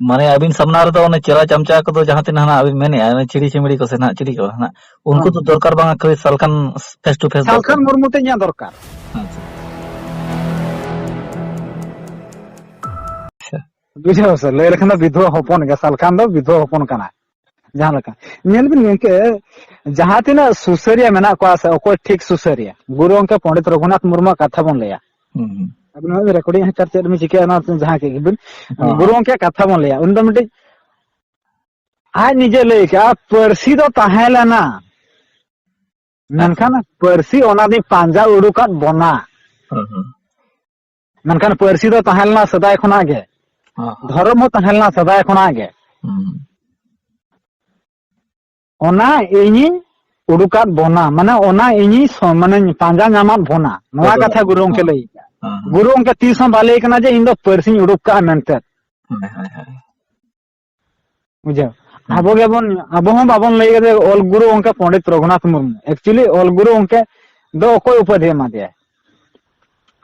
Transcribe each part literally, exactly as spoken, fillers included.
ᱢᱟᱱᱮ ᱟᱹᱵᱤᱱ ᱥᱟᱢᱱᱟ ᱨᱮᱫᱚ ᱚᱱᱮ ᱪᱮᱞᱟ ᱪᱟᱢᱪᱟ ᱠᱚᱫᱚ ᱡᱟᱦᱟᱸ ᱛᱤᱱᱟᱹᱜ ᱦᱟᱸᱜ ᱟᱹᱵᱤᱱ ᱢᱮᱱᱮᱫᱼᱟ, ᱚᱱᱮ ᱪᱷᱤᱲᱤ ᱪᱷᱤᱢᱲᱤ ᱠᱚ ᱥᱮ ᱱᱟᱦᱟᱜ ᱪᱤᱞᱤ ᱠᱚ ᱱᱟᱦᱟᱜ, ᱩᱱᱠᱩ ᱦᱮᱸ᱾ ᱫᱚ ᱫᱚᱨᱠᱟᱨ ᱵᱟᱝᱟ, ᱠᱷᱟᱹᱞᱤ ᱥᱟᱞᱠᱷᱟᱱ face to face ᱥᱟᱞᱠᱷᱟᱱ ᱫᱚᱨᱠᱟᱨ᱾ ᱢᱩᱨᱢᱩ ᱛᱮ ᱤᱧᱟᱹᱜ ᱫᱚᱨᱠᱟᱨ᱾ ᱟᱪᱪᱷᱟ᱾ ᱟᱪᱪᱷᱟ᱾ ᱵᱩᱡᱷᱟᱹᱣ ᱥᱮ, ᱞᱟᱹᱭ ᱞᱮᱠᱷᱟᱱ ᱫᱚ ᱵᱤᱫᱷᱩᱣᱟᱹ ᱦᱚᱯᱚᱱ ᱜᱮ, ᱥᱟᱞᱠᱷᱟᱱ ᱫᱚ ᱵᱤᱫᱷᱩᱣᱟᱹ ᱦᱚᱯᱚᱱ ᱠᱟᱱᱟ᱾ ᱡᱟᱦᱟᱸ ᱞᱮᱠᱟ ᱧᱮᱞ ᱵᱤᱱ ᱜᱚᱢᱠᱮ, ᱡᱟᱦᱟᱸ ᱛᱤᱱᱟᱹᱜ ᱥᱩᱥᱟᱹᱨᱤᱭᱟᱹ ᱢᱮᱱᱟᱜ ᱠᱚᱣᱟ ᱥᱮ, ᱚᱠᱚᱭ ᱴᱷᱤᱠ ᱥᱩᱥᱟᱹᱨᱤᱭᱟᱹ? ᱜᱩᱨᱩ ᱜᱚᱢᱠᱮ ᱯᱚᱱᱰᱤᱛ ᱨᱚᱜᱷᱩᱱᱟᱛᱷ ᱢᱩᱨᱢᱩᱣᱟᱜ ᱠᱟᱛᱷᱟ ᱵᱚᱱ ᱞᱟᱹᱭᱟ᱾ ᱦᱩᱸ, ᱦᱩᱸ᱾ ᱟᱵᱤᱱ ᱱᱚᱣᱟ ᱨᱮᱠᱚᱨᱰᱤᱝ ᱦᱟᱛᱟᱣ ᱪᱮᱫ ᱵᱤᱱ ᱪᱤᱠᱟᱹᱭᱟ, ᱚᱱᱟ ᱡᱟᱦᱟᱸ ᱠᱮᱫ ᱜᱮᱵᱤᱱ᱾ ᱦᱚᱸ, ᱜᱩᱨᱩ ᱦᱚᱸ᱾ ᱜᱚᱢᱠᱮ ᱠᱟᱛᱷᱟ ᱵᱚᱱ ᱞᱟᱹᱭᱟ, ᱩᱱᱤ ᱫᱚ ᱢᱤᱫᱴᱤᱡ ᱟᱡ ᱱᱤᱡᱮ ᱞᱟᱹᱭ ᱠᱟᱜᱼᱟ, ᱯᱟᱹᱨᱥᱤ ᱫᱚ ᱛᱟᱦᱮᱸ ᱞᱮᱱᱟ, ᱟᱪᱪᱷᱟ᱾ ᱢᱮᱱᱠᱷᱟᱱ ᱯᱟᱹᱨᱥᱤ ᱚᱱᱟ ᱫᱚᱧ ᱯᱟᱸᱡᱟ ᱩᱰᱩᱠᱟᱫ ᱵᱚᱱᱟ᱾ ᱦᱩᱸ, ᱦᱩᱸ᱾ ᱢᱮᱱᱠᱷᱟᱱ ᱯᱟᱹᱨᱥᱤ ᱫᱚ ᱛᱟᱦᱮᱸ ᱞᱮᱱᱟ ᱥᱮᱫᱟᱭ ᱠᱷᱚᱱᱟᱜ ᱜᱮ, ᱦᱚᱸ, ᱦᱚᱸ᱾ ᱫᱷᱚᱨᱚᱢ ᱦᱚᱸ ᱛᱟᱦᱮᱸ ᱞᱮᱱᱟ ᱥᱮᱫᱟᱭ ᱠᱷᱚᱱᱟᱜ ᱜᱮ᱾ ᱦᱩᱸ᱾ ᱚᱱᱟ ᱤᱧᱤᱧ ᱩᱰᱩᱠᱟᱫ ᱵᱚᱱᱟ, ᱢᱟᱱᱮ ᱚᱱᱟ ᱤᱧᱤᱧ ᱥᱚ-, ᱢᱟᱱᱮᱧ ᱯᱟᱸᱡᱟ ᱧᱟᱢᱟᱫ ᱵᱚᱱᱟ, ᱱᱚᱣᱟ ᱛᱚᱵᱮ ᱠᱟᱛᱷᱟ ᱜᱩᱨᱩ ᱜᱚᱢᱠᱮ ᱦᱚᱸ, ᱞᱟᱹᱭ ᱠᱟᱜᱼᱟ᱾ ᱦᱚᱸ, ᱦᱚᱸ᱾ ᱜᱩᱨᱩ ᱜᱚᱢᱠᱮ ᱛᱤᱥ ᱦᱚᱸ ᱵᱟᱭ ᱞᱟᱹᱭ ᱠᱟᱱᱟ ᱡᱮ ᱤᱧ ᱫᱚ ᱯᱟᱹᱨᱥᱤᱧ ᱩᱰᱩᱠ ᱠᱟᱜᱼᱟ ᱢᱮᱱᱛᱮ᱾ ᱦᱳᱭ, ᱦᱳᱭ, ᱦᱳᱭ᱾ ᱵᱩᱡᱷᱟᱹᱣ? ᱦᱩᱸ᱾ ᱟᱵᱚ ᱜᱮᱵᱚᱱ, ᱟᱵᱚ ᱦᱚᱸ ᱵᱟᱵᱚᱱ ᱞᱟᱹᱭ ᱠᱟᱫᱟ ᱚᱞ ᱜᱩᱨᱩ ᱜᱚᱢᱠᱮ ᱯᱚᱱᱰᱤᱛ ᱨᱚᱜᱷᱩᱱᱟᱛᱷ ᱢᱩᱨᱢᱩ᱾ Actually ᱚᱞ ᱜᱩᱨᱩ ᱜᱚᱢᱠᱮ ᱫᱚ ᱚᱠᱚᱭ ᱩᱯᱟᱹᱫᱷᱤ ᱮᱢᱟ ᱫᱮᱭᱟ?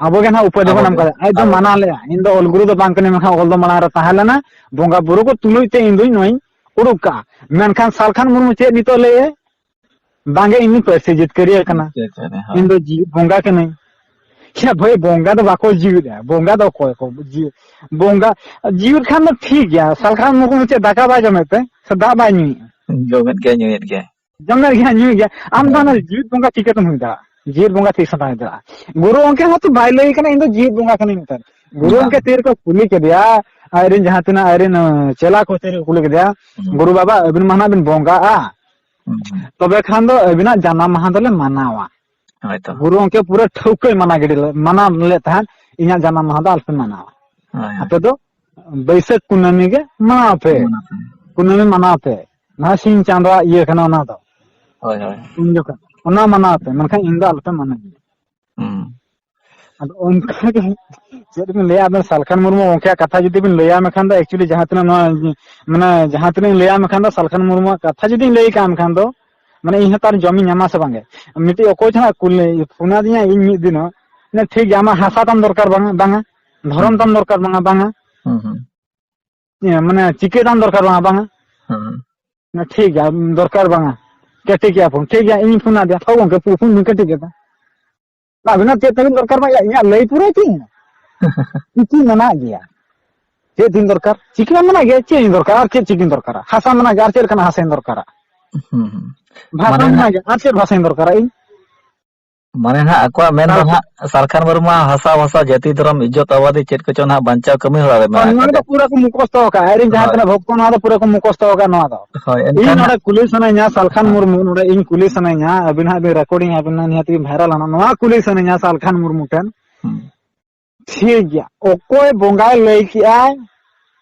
ᱟᱵᱚ ᱜᱮ ᱱᱟᱦᱟᱜ ᱩᱯᱟᱹᱫᱷᱤ ᱟᱵᱚ ᱵᱚᱱ ᱮᱢ ᱜᱮ, ᱠᱟᱫᱟ᱾ ᱟᱡ ᱫᱚ ᱟᱵᱚ ᱜᱮ᱾ ᱢᱟᱱᱟᱣ ᱞᱮᱭᱟ, ᱤᱧ ᱫᱚ ᱚᱞ ᱜᱩᱨᱩ ᱫᱚ ᱵᱟᱝ ᱠᱟᱹᱱᱟᱹᱧ, ᱢᱮᱱᱠᱷᱟᱱ ᱚᱞ ᱫᱚ ᱢᱟᱲᱟᱝ ᱨᱮ ᱛᱟᱦᱮᱸ ᱞᱮᱱᱟ, ᱵᱚᱸᱜᱟ ᱵᱩᱨᱩ ᱠᱚ ᱛᱩᱞᱩᱡ ᱛᱮ ᱤᱧ ᱫᱩᱧ ᱱᱚᱣᱟᱧ ᱩᱰᱩᱠ ᱠᱟᱜᱼᱟ᱾ ᱢᱮᱱᱠᱷᱟᱱ ᱥᱟᱞᱠᱷᱟᱱ ᱢᱩᱨᱢᱩ ᱪᱮᱫ ᱱᱤᱛᱚᱜ ᱞᱟᱹᱭᱮ? ᱵᱟᱝᱜᱮ, ᱤᱧ ᱫᱚ ᱯᱟᱹᱨᱥᱤ ᱡᱤᱛᱠᱟᱹᱨᱤᱭᱟᱹ ᱠᱟᱱᱟ, ᱟᱪᱪᱷᱟ, ᱟᱪᱪᱷᱟ, ᱦᱳᱭ᱾ ᱤᱧ ᱫᱚ ᱡᱤᱣᱤᱫ ᱵᱚᱸᱜᱟ ᱠᱟᱹᱱᱟᱹᱧ᱾ ᱭᱟ ᱵᱷᱟᱹᱭ, ᱵᱚᱸᱜᱟ ᱫᱚ ᱵᱟᱠᱚ ᱡᱤᱣᱤᱫᱼᱟ, ᱵᱚᱸᱜᱟ ᱫᱚ ᱚᱠᱚᱭ ᱠᱚ ᱡᱤᱣᱤᱫ? ᱵᱚᱸᱜᱟ ᱡᱤᱣᱤᱫ ᱠᱷᱟᱱ ᱫᱚ ᱴᱷᱤᱠ ᱜᱮᱭᱟ, ᱥᱟᱞᱠᱷᱟᱱ ᱢᱩᱨᱢᱩ ᱪᱮᱫ ᱫᱟᱠᱟ ᱵᱟᱭ ᱡᱚᱢᱮᱫ ᱛᱮ ᱥᱮ ᱫᱟᱜ ᱵᱟᱭ ᱧᱩᱭᱮᱫᱼᱟ? ᱡᱚᱢᱮᱫ ᱜᱮᱭᱟ, ᱧᱩᱭᱮᱫ ᱜᱮᱭᱟ᱾ ᱡᱚᱢᱮᱫ ᱜᱮᱭᱟ, ᱧᱩᱭᱮᱫ ᱜᱮᱭᱟ᱾ ᱟᱢ ᱫᱚ ᱦᱮᱸ᱾ ᱚᱱᱟ ᱡᱤᱣᱤᱫ ᱵᱚᱸᱜᱟ ᱪᱤᱠᱟᱹᱛᱮᱢ ᱦᱩᱭ ᱫᱟᱲᱮᱭᱟᱜᱼᱟ? ᱡᱤᱣᱤᱫ ᱵᱚᱸᱜᱟ ᱛᱤᱥ ᱦᱚᱸ ᱵᱟᱭ ᱦᱩᱭ ᱫᱟᱲᱮᱭᱟᱜᱼᱟ᱾ ᱜᱩᱨᱩ ᱜᱚᱢᱠᱮ ᱦᱚᱸᱛᱚ ᱵᱟᱭ ᱞᱟᱹᱭ ᱠᱟᱱᱟ, "ᱤᱧ ᱫᱚ ᱡᱤᱣᱤᱫ ᱵᱚᱸᱜᱟ ᱠᱟᱹᱱᱟᱹᱧ" ᱢᱮᱱᱛᱮ᱾ ᱜᱩᱨᱩ ᱵᱟᱝ᱾ ᱜᱚᱢᱠᱮ ᱛᱤ ᱨᱮᱠᱚ ᱠᱩᱞᱤ ᱠᱮᱫᱮᱭᱟ, ᱟᱡᱨᱮᱱ ᱡᱟᱦᱟᱸ ᱛᱤᱱᱟᱹᱜ ᱟᱡᱨᱮᱱ, ᱟᱸ, ᱪᱮᱞᱟ ᱠᱚ ᱛᱤ ᱨᱮᱠᱚ ᱠᱩᱞᱤ ᱠᱮᱫᱮᱭᱟ, ᱦᱩᱸ᱾ "ᱜᱩᱨᱩ ᱵᱟᱵᱟ, ᱟᱹᱵᱤᱱ ᱢᱟ ᱱᱟᱜ ᱵᱤᱱ ᱵᱚᱸᱜᱟᱜᱼᱟ, ᱦᱩᱸ, ᱦᱩᱸ᱾ ᱛᱚᱵᱮ ᱠᱷᱟᱱ ᱫᱚ ᱟᱹᱵᱤᱱᱟᱜ ᱡᱟᱱᱟᱢ ᱢᱟᱦᱟ ᱫᱚᱞᱮ ᱢᱟᱱᱟᱣᱟ᱾" ᱦᱳᱭ ᱛᱚ᱾ ᱜᱩᱨᱩ ᱜᱚᱢᱠᱮ ᱯᱩᱨᱟᱹ ᱴᱷᱟᱹᱣᱠᱟᱹᱭ ᱢᱟᱱᱟ ᱜᱤᱰᱤ ᱞᱮ-, ᱢᱟᱱᱟ ᱞᱮᱫ ᱛᱟᱦᱮᱸᱫ, "ᱤᱧᱟᱹᱜ ᱡᱟᱱᱟᱢ ᱢᱟᱦᱟ ᱫᱚ ᱟᱞᱚᱯᱮ ᱢᱟᱱᱟᱣᱟ᱾ ᱦᱳᱭ, ᱦᱳᱭ᱾ ᱟᱯᱮ ᱫᱚ ᱵᱟᱹᱭᱥᱟᱹᱠᱷ ᱠᱩᱱᱟᱹᱢᱤ ᱜᱮ ᱢᱟᱱᱟᱣ ᱯᱮ᱾ ᱢᱟᱱᱟᱣ ᱯᱮ᱾ ᱠᱩᱱᱟᱹᱢᱤ ᱢᱟᱱᱟᱣ ᱯᱮ᱾ ᱱᱚᱣᱟ ᱥᱤᱧ ᱪᱟᱸᱫᱳᱣᱟᱜ ᱤᱭᱟᱹ ᱠᱟᱱᱟ ᱚᱱᱟ ᱫᱚ᱾ ᱦᱳᱭ, ᱦᱳᱭ᱾ ᱩᱱ ᱡᱚᱠᱷᱚᱱ ᱚᱱᱟ ᱢᱟᱱᱟᱣ ᱯᱮ, ᱢᱮᱱᱠᱷᱟᱱ ᱤᱧ ᱫᱚ ᱟᱞᱚᱯᱮ ᱢᱟᱱᱟᱣᱤᱧᱟ᱾" ᱦᱩᱸ᱾ ᱟᱫᱚ ᱚᱱᱠᱟ ᱜᱮ ᱪᱮᱫ ᱵᱤᱱ ᱞᱟᱹᱭᱟ, ᱟᱵᱮᱱ ᱥᱟᱞᱠᱷᱟᱱ ᱢᱩᱨᱢᱩ ᱜᱚᱢᱠᱮᱭᱟᱜ ᱠᱟᱛᱷᱟ ᱡᱩᱫᱤ ᱵᱤᱱ ᱞᱟᱹᱭᱟ, ᱢᱮᱱᱠᱷᱟᱱ ᱫᱚ actually ᱡᱟᱦᱟᱸ ᱛᱤᱱᱟᱹᱜ ᱱᱚᱣᱟ, ᱢᱟᱱᱮ, ᱡᱟᱦᱟᱸ ᱛᱤᱱᱟᱹᱜ ᱤᱧ ᱞᱟᱹᱭᱟ, ᱢᱮᱱᱠᱷᱟᱱ ᱫᱚ ᱥᱟᱞᱠᱷᱟᱱ ᱢᱩᱨᱢᱩᱣᱟᱜ ᱠᱟᱛᱷᱟ ᱡᱩᱫᱤᱧ ᱞᱟᱹᱭ ᱠᱟᱜᱼᱟ, ᱢᱮᱱᱠᱷᱟᱱ ᱫᱚ, ᱢᱟᱱᱮ, ᱤᱧ ᱦᱚᱸ ᱛᱟᱨ ᱡᱚᱢᱤᱧ ᱧᱟᱢᱟ ᱥᱮ ᱵᱟᱝᱜᱮ? ᱢᱤᱫᱴᱤᱡ ᱚᱠᱚᱭ ᱪᱚ ᱦᱟᱸᱜ ᱠᱩᱞᱤ, ᱯᱷᱳᱱ ᱟᱫᱤᱧᱟ ᱤᱧ ᱢᱤᱫ ᱫᱤᱱᱚᱜ, ᱢᱟᱱᱮ, ᱴᱷᱤᱠ ᱜᱮᱭᱟ, ᱟᱢᱟᱜ ᱦᱟᱥᱟ ᱛᱟᱢ ᱫᱚᱨᱠᱟᱨ ᱵᱟᱝᱟ, ᱵᱟᱝᱟ, ᱫᱷᱚᱨᱚᱢ ᱦᱩᱸ᱾ ᱛᱟᱢ ᱫᱚᱨᱠᱟᱨ ᱵᱟᱝᱟ, ᱵᱟᱝᱟ᱾ ᱦᱩᱸ, ᱦᱩᱸ᱾ ᱢᱟᱱᱮ ᱪᱤᱠᱟᱹ ᱫᱟᱢ ᱫᱚᱨᱠᱟᱨ ᱵᱟᱝᱟ, ᱵᱟᱝᱟ᱾ ᱦᱩᱸ᱾ ᱴᱷᱤᱠ ᱜᱮᱭᱟ, ᱫᱚᱨᱠᱟᱨ ᱵᱟᱝᱟ, ᱠᱟᱹᱴᱤ ᱜᱮᱭᱟ ᱯᱷᱳᱱ, ᱴᱷᱤᱠ ᱜᱮᱭᱟ, ᱤᱧ ᱯᱷᱳᱱ ᱟᱫᱮᱭᱟ, ᱦᱳ ᱜᱚᱝᱠᱮ, ᱯᱷᱳᱱ ᱵᱤᱱ ᱠᱟᱹᱴᱤ ᱠᱮᱫᱟ᱾ ᱟᱵᱤᱱᱟᱜ ᱪᱮᱫ ᱛᱟᱵᱤᱱ ᱫᱚᱨᱠᱟᱨ ᱵᱟᱝ, ᱤᱧᱟᱹᱜ ᱞᱟᱹᱭ ᱯᱩᱨᱟᱹᱭ ᱛᱤᱧ᱾ ᱪᱤᱠᱤ ᱢᱮᱱᱟᱜ ᱜᱮᱭᱟ, ᱪᱮᱫ ᱫᱤᱱ ᱫᱚᱨᱠᱟᱨ, ᱪᱤᱠᱤ ᱢᱟ ᱢᱮᱱᱟᱜ ᱜᱮᱭᱟ, ᱪᱮᱫ ᱤᱧ ᱫᱚᱨᱠᱟᱨ, ᱟᱨ ᱪᱮᱫ ᱪᱤᱠᱤᱧ ᱫᱚᱨᱠᱟᱨᱟ, ᱦᱟᱥᱟ ᱢᱮᱱᱟᱜ ᱜᱮᱭᱟ, ᱟᱨ ᱪᱮᱫ ᱞᱮᱠᱟᱱᱟᱜ ᱦᱟᱥᱟᱧ ᱫᱚᱨᱠᱟᱨᱟ? ᱦᱩᱸ, ᱦᱩᱸ᱾ ᱵᱷᱟᱥᱟ ᱢᱟᱱᱮ ᱢᱮᱱᱟᱜ ᱜᱮᱭᱟ, ᱟᱨ ᱪᱮᱫ ᱵᱷᱟᱥᱟᱧ ᱫᱚᱨᱠᱟᱨᱟ ᱤᱧ? ᱢᱟᱱᱮ ᱱᱟᱦᱟᱜ ᱟᱠᱚᱣᱟᱜ ᱢᱮᱱ ᱫᱚ ᱟᱨ ᱪᱮᱫ? ᱱᱟᱦᱟᱜ ᱥᱟᱞᱠᱷᱟᱱ ᱢᱩᱨᱢᱩᱣᱟᱜ ᱦᱟᱥᱟ ᱵᱷᱟᱥᱟ ᱡᱟᱹᱛᱤ ᱫᱷᱚᱨᱚᱢ ᱤᱡᱽᱡᱚᱛ ᱟᱵᱟᱫᱤ ᱪᱮᱫ ᱠᱚᱪᱚ ᱱᱟᱦᱟᱜ ᱵᱟᱧᱪᱟᱣ ᱠᱟᱹᱢᱤ ᱦᱚᱨᱟ ᱨᱮ ᱦᱳᱭ, ᱢᱮᱱᱟᱜ ᱱᱚᱣᱟ ᱟᱠᱟᱫ ᱫᱚ ᱜᱮᱭᱟ᱾ ᱯᱩᱨᱟᱹ ᱠᱚ ᱢᱩᱠᱷᱚᱥᱛᱚ ᱟᱠᱟᱫ, ᱟᱡᱨᱮᱱ ᱡᱟᱦᱟᱸ ᱦᱳᱭ᱾ ᱛᱤᱱᱟᱹᱜ ᱵᱷᱚᱠᱛᱚ, ᱱᱚᱣᱟ ᱫᱚ ᱯᱩᱨᱟᱹ ᱠᱚ ᱢᱩᱠᱷᱚᱥᱛᱚ ᱟᱠᱟᱫ ᱱᱚᱣᱟ ᱫᱚ᱾ ᱦᱳᱭ, ᱤᱧ ᱮᱱᱠᱷᱟᱱ ᱱᱚᱰᱮ ᱦᱟᱸᱜ ᱠᱩᱞᱤ ᱥᱟᱱᱟᱧᱟ, ᱥᱟᱞᱠᱷᱟᱱ ᱦᱳᱭ᱾ ᱢᱩᱨᱢᱩ, ᱱᱚᱰᱮ ᱤᱧ ᱠᱩᱞᱤ ᱥᱟᱱᱟᱧᱟ, ᱟᱹᱵᱤᱱ ᱦᱟᱸᱜ ᱵᱤᱱ recording ᱟᱹᱵᱤᱱ ᱦᱟᱸᱜ ᱱᱤᱦᱟᱹᱛ ᱵᱤᱱ viral ᱟᱱᱟ, ᱱᱚᱣᱟ ᱠᱩᱞᱤ ᱥᱟᱱᱟᱧᱟ ᱥᱟᱞᱠᱷᱟᱱ ᱢᱩᱨᱢᱩ ᱴᱷᱮᱱ᱾ ᱦᱩᱸ᱾ ᱴᱷᱤᱠ ᱜᱮᱭᱟ, ᱚᱠᱚᱭ ᱵᱚᱸᱜᱟᱭ ᱞᱟᱹᱭ ᱠᱮᱜᱼᱟᱭ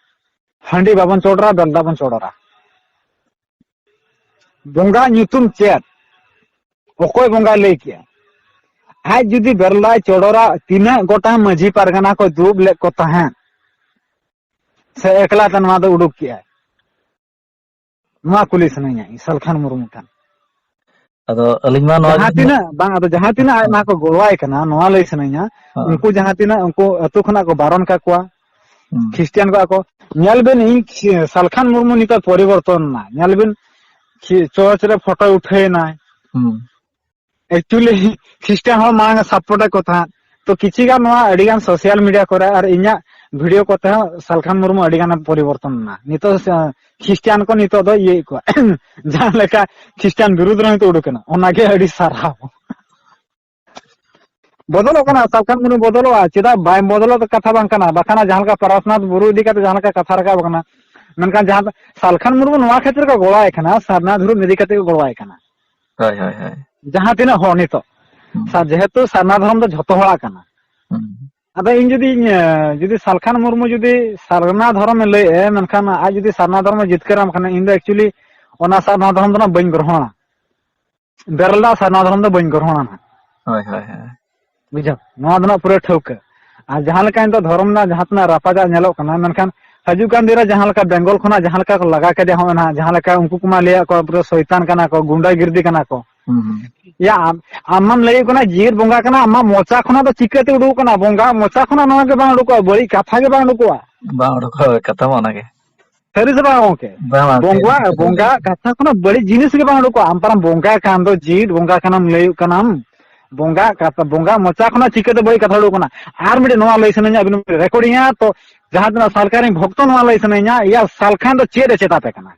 ᱦᱟᱺᱰᱤ ᱵᱟᱵᱚᱱ ᱪᱚᱰᱚᱨᱟ, ᱵᱮᱞᱫᱟ ᱵᱚᱱ ᱪᱚᱰᱚᱨᱟ? ᱵᱚᱸᱜᱟ ᱧᱩᱛᱩᱢ ᱪᱮᱫ? ᱚᱠᱚᱭ ᱵᱚᱸᱜᱟᱭ ᱞᱟᱹᱭ ᱠᱮᱜᱼᱟ? ᱟᱡ ᱡᱩᱫᱤ ᱵᱮᱞᱫᱟᱭ ᱪᱚᱰᱚᱨᱟ, ᱛᱤᱱᱟᱹᱜ ᱜᱚᱴᱟᱝ ᱢᱟᱹᱡᱷᱤ ᱯᱟᱨᱜᱟᱱᱟ ᱠᱚ ᱫᱩᱲᱩᱵ ᱞᱮᱫ ᱠᱚ ᱛᱟᱦᱮᱸᱫ? ᱥᱮ ᱮᱠᱞᱟ ᱛᱮ ᱱᱚᱣᱟ ᱫᱚ ᱩᱰᱩᱠ ᱠᱮᱜᱼᱟᱭ? ᱱᱚᱣᱟ ᱠᱩᱞᱤ ᱥᱟᱱᱟᱧᱟ ᱤᱧ ᱥᱟᱞᱠᱷᱟᱱ ᱢᱩᱨᱢᱩ ᱴᱷᱮᱱ᱾ ᱟᱫᱚ ᱟᱹᱞᱤᱧ ᱢᱟ ᱱᱚᱣᱟ ᱡᱟᱦᱟᱸ ᱜᱮᱞᱤᱧ ᱛᱤᱱᱟᱹᱜ, ᱵᱟᱝ, ᱟᱫᱚ ᱡᱟᱦᱟᱸ ᱛᱤᱱᱟᱹᱜ ᱟᱡ ᱦᱮᱸ᱾ ᱱᱚᱣᱟ ᱠᱚ ᱜᱚᱲᱚᱣᱟᱭ ᱠᱟᱱᱟ, ᱱᱚᱣᱟ ᱞᱟᱹᱭ ᱥᱟᱱᱟᱧᱟ, ᱦᱮᱸ᱾ ᱩᱱᱠᱩ ᱡᱟᱦᱟᱸ ᱛᱤᱱᱟᱹᱜ ᱩᱱᱠᱩ ᱟᱹᱛᱩ ᱠᱷᱚᱱᱟᱜ ᱠᱚ ᱵᱟᱨᱚᱱ ᱠᱟᱠᱚᱣᱟ, ᱦᱩᱸ᱾ ᱠᱷᱨᱤᱥᱴᱤᱭᱟᱱ ᱠᱚᱣᱟ ᱠᱚ, ᱧᱮᱞ ᱵᱤᱱ, ᱤᱧ ᱠᱷᱤ-, ᱥᱟᱞᱠᱷᱟᱱ ᱢᱩᱨᱢᱩ ᱱᱤᱛᱚᱜ ᱯᱚᱨᱤᱵᱚᱨᱛᱚᱱ ᱮᱱᱟ, ᱧᱮᱞ ᱵᱤᱱ, ᱠᱷᱤ-, ᱪᱚᱨᱪ ᱨᱮ ᱯᱷᱳᱴᱳᱭ ᱩᱴᱷᱟᱹᱭᱮᱱᱟᱭ᱾ ᱦᱩᱸ᱾ Actually, ᱠᱷᱨᱤᱥᱴᱟᱱ ᱦᱚᱲ ᱢᱟᱲᱟᱝ ᱮ support ᱮᱫ ᱠᱚ ᱛᱟᱦᱮᱸᱫ᱾ ᱛᱚ, ᱠᱤᱪᱷᱤ ᱜᱟᱱ ᱱᱚᱣᱟ ᱟᱹᱰᱤ ᱜᱟᱱ social media ᱠᱚᱨᱮ ᱟᱨ ᱤᱧᱟᱹᱜ video ᱠᱚᱛᱮ ᱦᱚᱸ ᱥᱟᱞᱠᱷᱟᱱ ᱢᱩᱨᱢᱩ ᱟᱹᱰᱤ ᱜᱟᱱ ᱮ ᱯᱚᱨᱤᱵᱚᱨᱛᱚᱱ ᱮᱱᱟ᱾ ᱱᱤᱛᱚᱜ ᱥᱮ, ᱠᱷᱨᱤᱥᱴᱟᱱ ᱠᱚ ᱱᱤᱛᱚᱜ ᱫᱚ ᱤᱭᱟᱹᱭᱮᱫ ᱠᱚᱣᱟ᱾ ᱡᱟᱦᱟᱸ ᱞᱮᱠᱟ ᱠᱷᱨᱤᱥᱴᱟᱱ ᱵᱤᱨᱩᱫᱷ ᱨᱮ ᱱᱤᱛᱚᱜ ᱩᱰᱩᱠ ᱮᱱᱟ, ᱚᱱᱟᱜᱮ ᱟᱹᱰᱤ ᱥᱟᱨᱦᱟᱣ᱾ ᱵᱚᱫᱚᱞᱚᱜ ᱠᱟᱱᱟ, ᱥᱟᱞᱠᱷᱟᱱ ᱢᱩᱨᱢᱩ ᱵᱚᱫᱚᱞᱚᱜᱼᱟ᱾ ᱪᱮᱫᱟᱜ ᱵᱟᱭ ᱵᱚᱫᱚᱞᱚᱜ? ᱠᱟᱛᱷᱟ ᱵᱟᱝ ᱠᱟᱱᱟ᱾ ᱵᱟᱠᱷᱟᱱ ᱡᱟᱦᱟᱸ ᱞᱮᱠᱟ ᱯᱟᱨᱟᱥᱱᱟᱛᱷ ᱵᱩᱨᱩ ᱤᱫᱤ ᱠᱟᱛᱮ ᱡᱟᱦᱟᱸ ᱞᱮᱠᱟ ᱠᱟᱛᱷᱟ ᱨᱟᱠᱟᱵ ᱟᱠᱟᱱᱟ, ᱢᱮᱱᱠᱷᱟᱱ ᱡᱟᱦᱟᱸ ᱫᱚ ᱥᱟᱞᱠᱷᱟᱱ ᱢᱩᱨᱢᱩ ᱱᱚᱣᱟ ᱠᱷᱟᱹᱛᱤᱨ ᱠᱚ ᱜᱚᱲᱚᱣᱟᱭ ᱠᱟᱱᱟ, ᱥᱟᱨᱱᱟ ᱫᱷᱚᱨᱚᱢ ᱤᱫᱤ ᱠᱟᱛᱮ ᱠᱚ ᱜᱚᱲᱚᱣᱟᱭ ᱠᱟᱱᱟ᱾ ᱦᱳᱭ, ᱦᱳᱭ, ᱦᱳᱭ᱾ ᱡᱟᱦᱟᱸ ᱛᱤᱱᱟᱹᱜ ᱦᱚᱲ ᱱᱤᱛᱚᱜ, ᱦᱩᱸ᱾ ᱥᱟ-, ᱡᱮᱦᱮᱛᱩ ᱥᱟᱨᱱᱟ ᱫᱷᱚᱨᱚᱢ ᱫᱚ ᱡᱷᱚᱛᱚ ᱦᱚᱲᱟᱜ ᱠᱟᱱᱟ᱾ ᱦᱩᱸ᱾ ᱟᱫᱚ ᱤᱧ ᱡᱩᱫᱤᱧ, ᱮ, ᱡᱩᱫᱤ ᱥᱟᱞᱠᱷᱟᱱ ᱢᱩᱨᱢᱩ ᱡᱩᱫᱤ ᱥᱟᱨᱱᱟ ᱫᱷᱚᱨᱚᱢᱮ ᱞᱟᱹᱭᱮᱫᱼᱟ, ᱢᱮᱱᱠᱷᱟᱱ ᱟᱡ ᱡᱩᱫᱤ ᱥᱟᱨᱱᱟ ᱫᱷᱚᱨᱚᱢᱮ ᱡᱤᱛᱠᱟᱹᱨᱟᱢ ᱠᱷᱟᱱ, ᱤᱧ ᱫᱚ actually ᱚᱱᱟ ᱥᱟᱨᱱᱟ ᱫᱷᱚᱨᱚᱢ ᱫᱚ ᱱᱟᱜ ᱵᱟᱹᱧ ᱜᱨᱚᱦᱚᱱᱟ᱾ ᱵᱮᱨᱮᱞ ᱫᱟᱜ ᱥᱟᱨᱱᱟ ᱫᱷᱚᱨᱚᱢ ᱫᱚ ᱵᱟᱹᱧ ᱜᱨᱚᱦᱚᱱᱟ ᱱᱟᱜ᱾ ᱦᱳᱭ, ᱦᱳᱭ, ᱦᱳᱭ᱾ ᱵᱩᱡᱷᱟᱹᱣ? ᱱᱚᱣᱟ ᱫᱚ ᱱᱟᱜ ᱯᱩᱨᱟᱹ ᱴᱷᱟᱹᱣᱠᱟᱹ᱾ ᱟᱨ ᱡᱟᱦᱟᱸ ᱞᱮᱠᱟ ᱱᱤᱛᱚᱜ ᱫᱷᱚᱨᱚᱢ ᱨᱮᱱᱟᱜ ᱡᱟᱦᱟᱸ ᱛᱤᱱᱟᱹᱜ ᱨᱟᱯᱟᱪᱟᱜ ᱧᱮᱞᱚᱜ ᱠᱟᱱᱟ, ᱢᱮᱱᱠᱷᱟᱱ ᱦᱤᱡᱩᱜ ᱠᱟᱱ ᱫᱤᱱ ᱨᱮ ᱡᱟᱦᱟᱸ ᱞᱮᱠᱟ ᱵᱮᱝᱜᱚᱞ ᱠᱷᱚᱱᱟᱜ ᱡᱟᱦᱟᱸ ᱞᱮᱠᱟ ᱠᱚ ᱞᱟᱜᱟ ᱠᱮᱫᱮᱭᱟ, ᱦᱚᱸᱜᱼᱚᱭ ᱱᱟᱜ ᱡᱟᱦᱟᱸ ᱞᱮᱠᱟ ᱩᱱᱠᱩ ᱠᱚᱢᱟ ᱞᱟᱹᱭᱟᱫ ᱠᱚᱣᱟ ᱯᱩᱨᱟᱹ ᱥᱚᱭᱛᱟᱱ ᱠᱟᱱᱟ ᱠᱚ, ᱜᱩᱱᱰᱟᱹ ᱜᱤᱨᱫᱤ ᱠᱟᱱᱟ ᱠᱚ᱾ ᱦᱩᱸ᱾ ᱭᱟ, ᱟᱢ, ᱟᱢ ᱢᱟᱢ ᱞᱟᱹᱭ ᱠᱟᱱᱟ ᱡᱤᱣᱤᱫ ᱵᱚᱸᱜᱟ ᱠᱟᱱᱟ, ᱟᱢᱟᱜ ᱢᱚᱪᱟ ᱠᱷᱚᱱᱟᱜ ᱫᱚ ᱪᱤᱠᱟᱹᱛᱮ ᱩᱰᱩᱠ ᱠᱟᱱᱟ? ᱵᱚᱸᱜᱟ ᱢᱚᱪᱟ ᱠᱷᱚᱱᱟᱜ ᱱᱚᱣᱟ ᱜᱮ ᱵᱟᱝ ᱩᱰᱩᱠᱚᱜᱼᱟ, ᱵᱟᱹᱲᱤᱡ ᱠᱟᱛᱷᱟ ᱜᱮ ᱵᱟᱝ ᱩᱰᱩᱠᱚᱜᱼᱟ᱾ ᱵᱟᱝ ᱩᱰᱩᱠᱚᱜᱼᱟ, ᱠᱟᱛᱷᱟ ᱢᱟ ᱚᱱᱟᱜᱮ᱾ ᱥᱟᱹᱨᱤ ᱥᱮ ᱵᱟᱝ ᱜᱚᱝᱠᱮ? ᱵᱟᱝ, ᱵᱟᱝ, ᱵᱚᱸᱜᱟ, ᱥᱟᱹᱨᱤ ᱠᱟᱛᱷᱟ ᱵᱚᱸᱜᱟ ᱜᱮ᱾ ᱠᱟᱛᱷᱟ ᱠᱷᱚᱱᱟᱜ ᱵᱟᱹᱲᱤᱡ ᱡᱤᱱᱤᱥ ᱜᱮ ᱵᱟᱝ ᱩᱰᱩᱠᱚᱜᱼᱟ᱾ ᱟᱢ ᱯᱟᱨᱟᱢ ᱵᱚᱸᱜᱟ ᱠᱟᱱ ᱫᱚ, ᱡᱤᱣᱤᱫ ᱵᱚᱸᱜᱟ ᱠᱟᱱᱟᱢ ᱞᱟᱹᱭᱚᱜ ᱠᱟᱱᱟᱢ, ᱵᱚᱸᱜᱟ ᱠᱟᱛᱷᱟ, ᱵᱚᱸᱜᱟ ᱢᱚᱪᱟ ᱠᱷᱚᱱᱟᱜ ᱪᱤᱠᱟᱹᱛᱮ ᱵᱟᱹᱲᱤᱡ ᱠᱟᱛᱷᱟ ᱩᱰᱩᱠ ᱠᱟᱱᱟ? ᱟᱨ ᱢᱤᱫᱴᱮᱱ ᱱᱚᱣᱟ ᱞᱟᱹᱭ ᱥᱟᱱᱟᱧᱟ, ᱟᱵᱤᱱ ᱨᱮᱠᱚᱨᱰᱤᱝᱟ ᱛᱚ, ᱡᱟᱦᱟᱸ ᱛᱤᱱᱟᱹᱜ ᱥᱟᱞᱠᱷᱟᱱ ᱨᱮᱱ ᱵᱷᱚᱠᱛᱚ ᱱᱚᱣᱟ ᱞᱟᱹᱭ ᱥᱟᱱᱟᱧᱟ, ᱭᱟ ᱥᱟᱞᱠᱷᱟᱱ ᱫᱚ ᱪᱮᱫ ᱮ ᱪᱮᱫ ᱟᱯᱮ ᱠᱟᱱᱟ?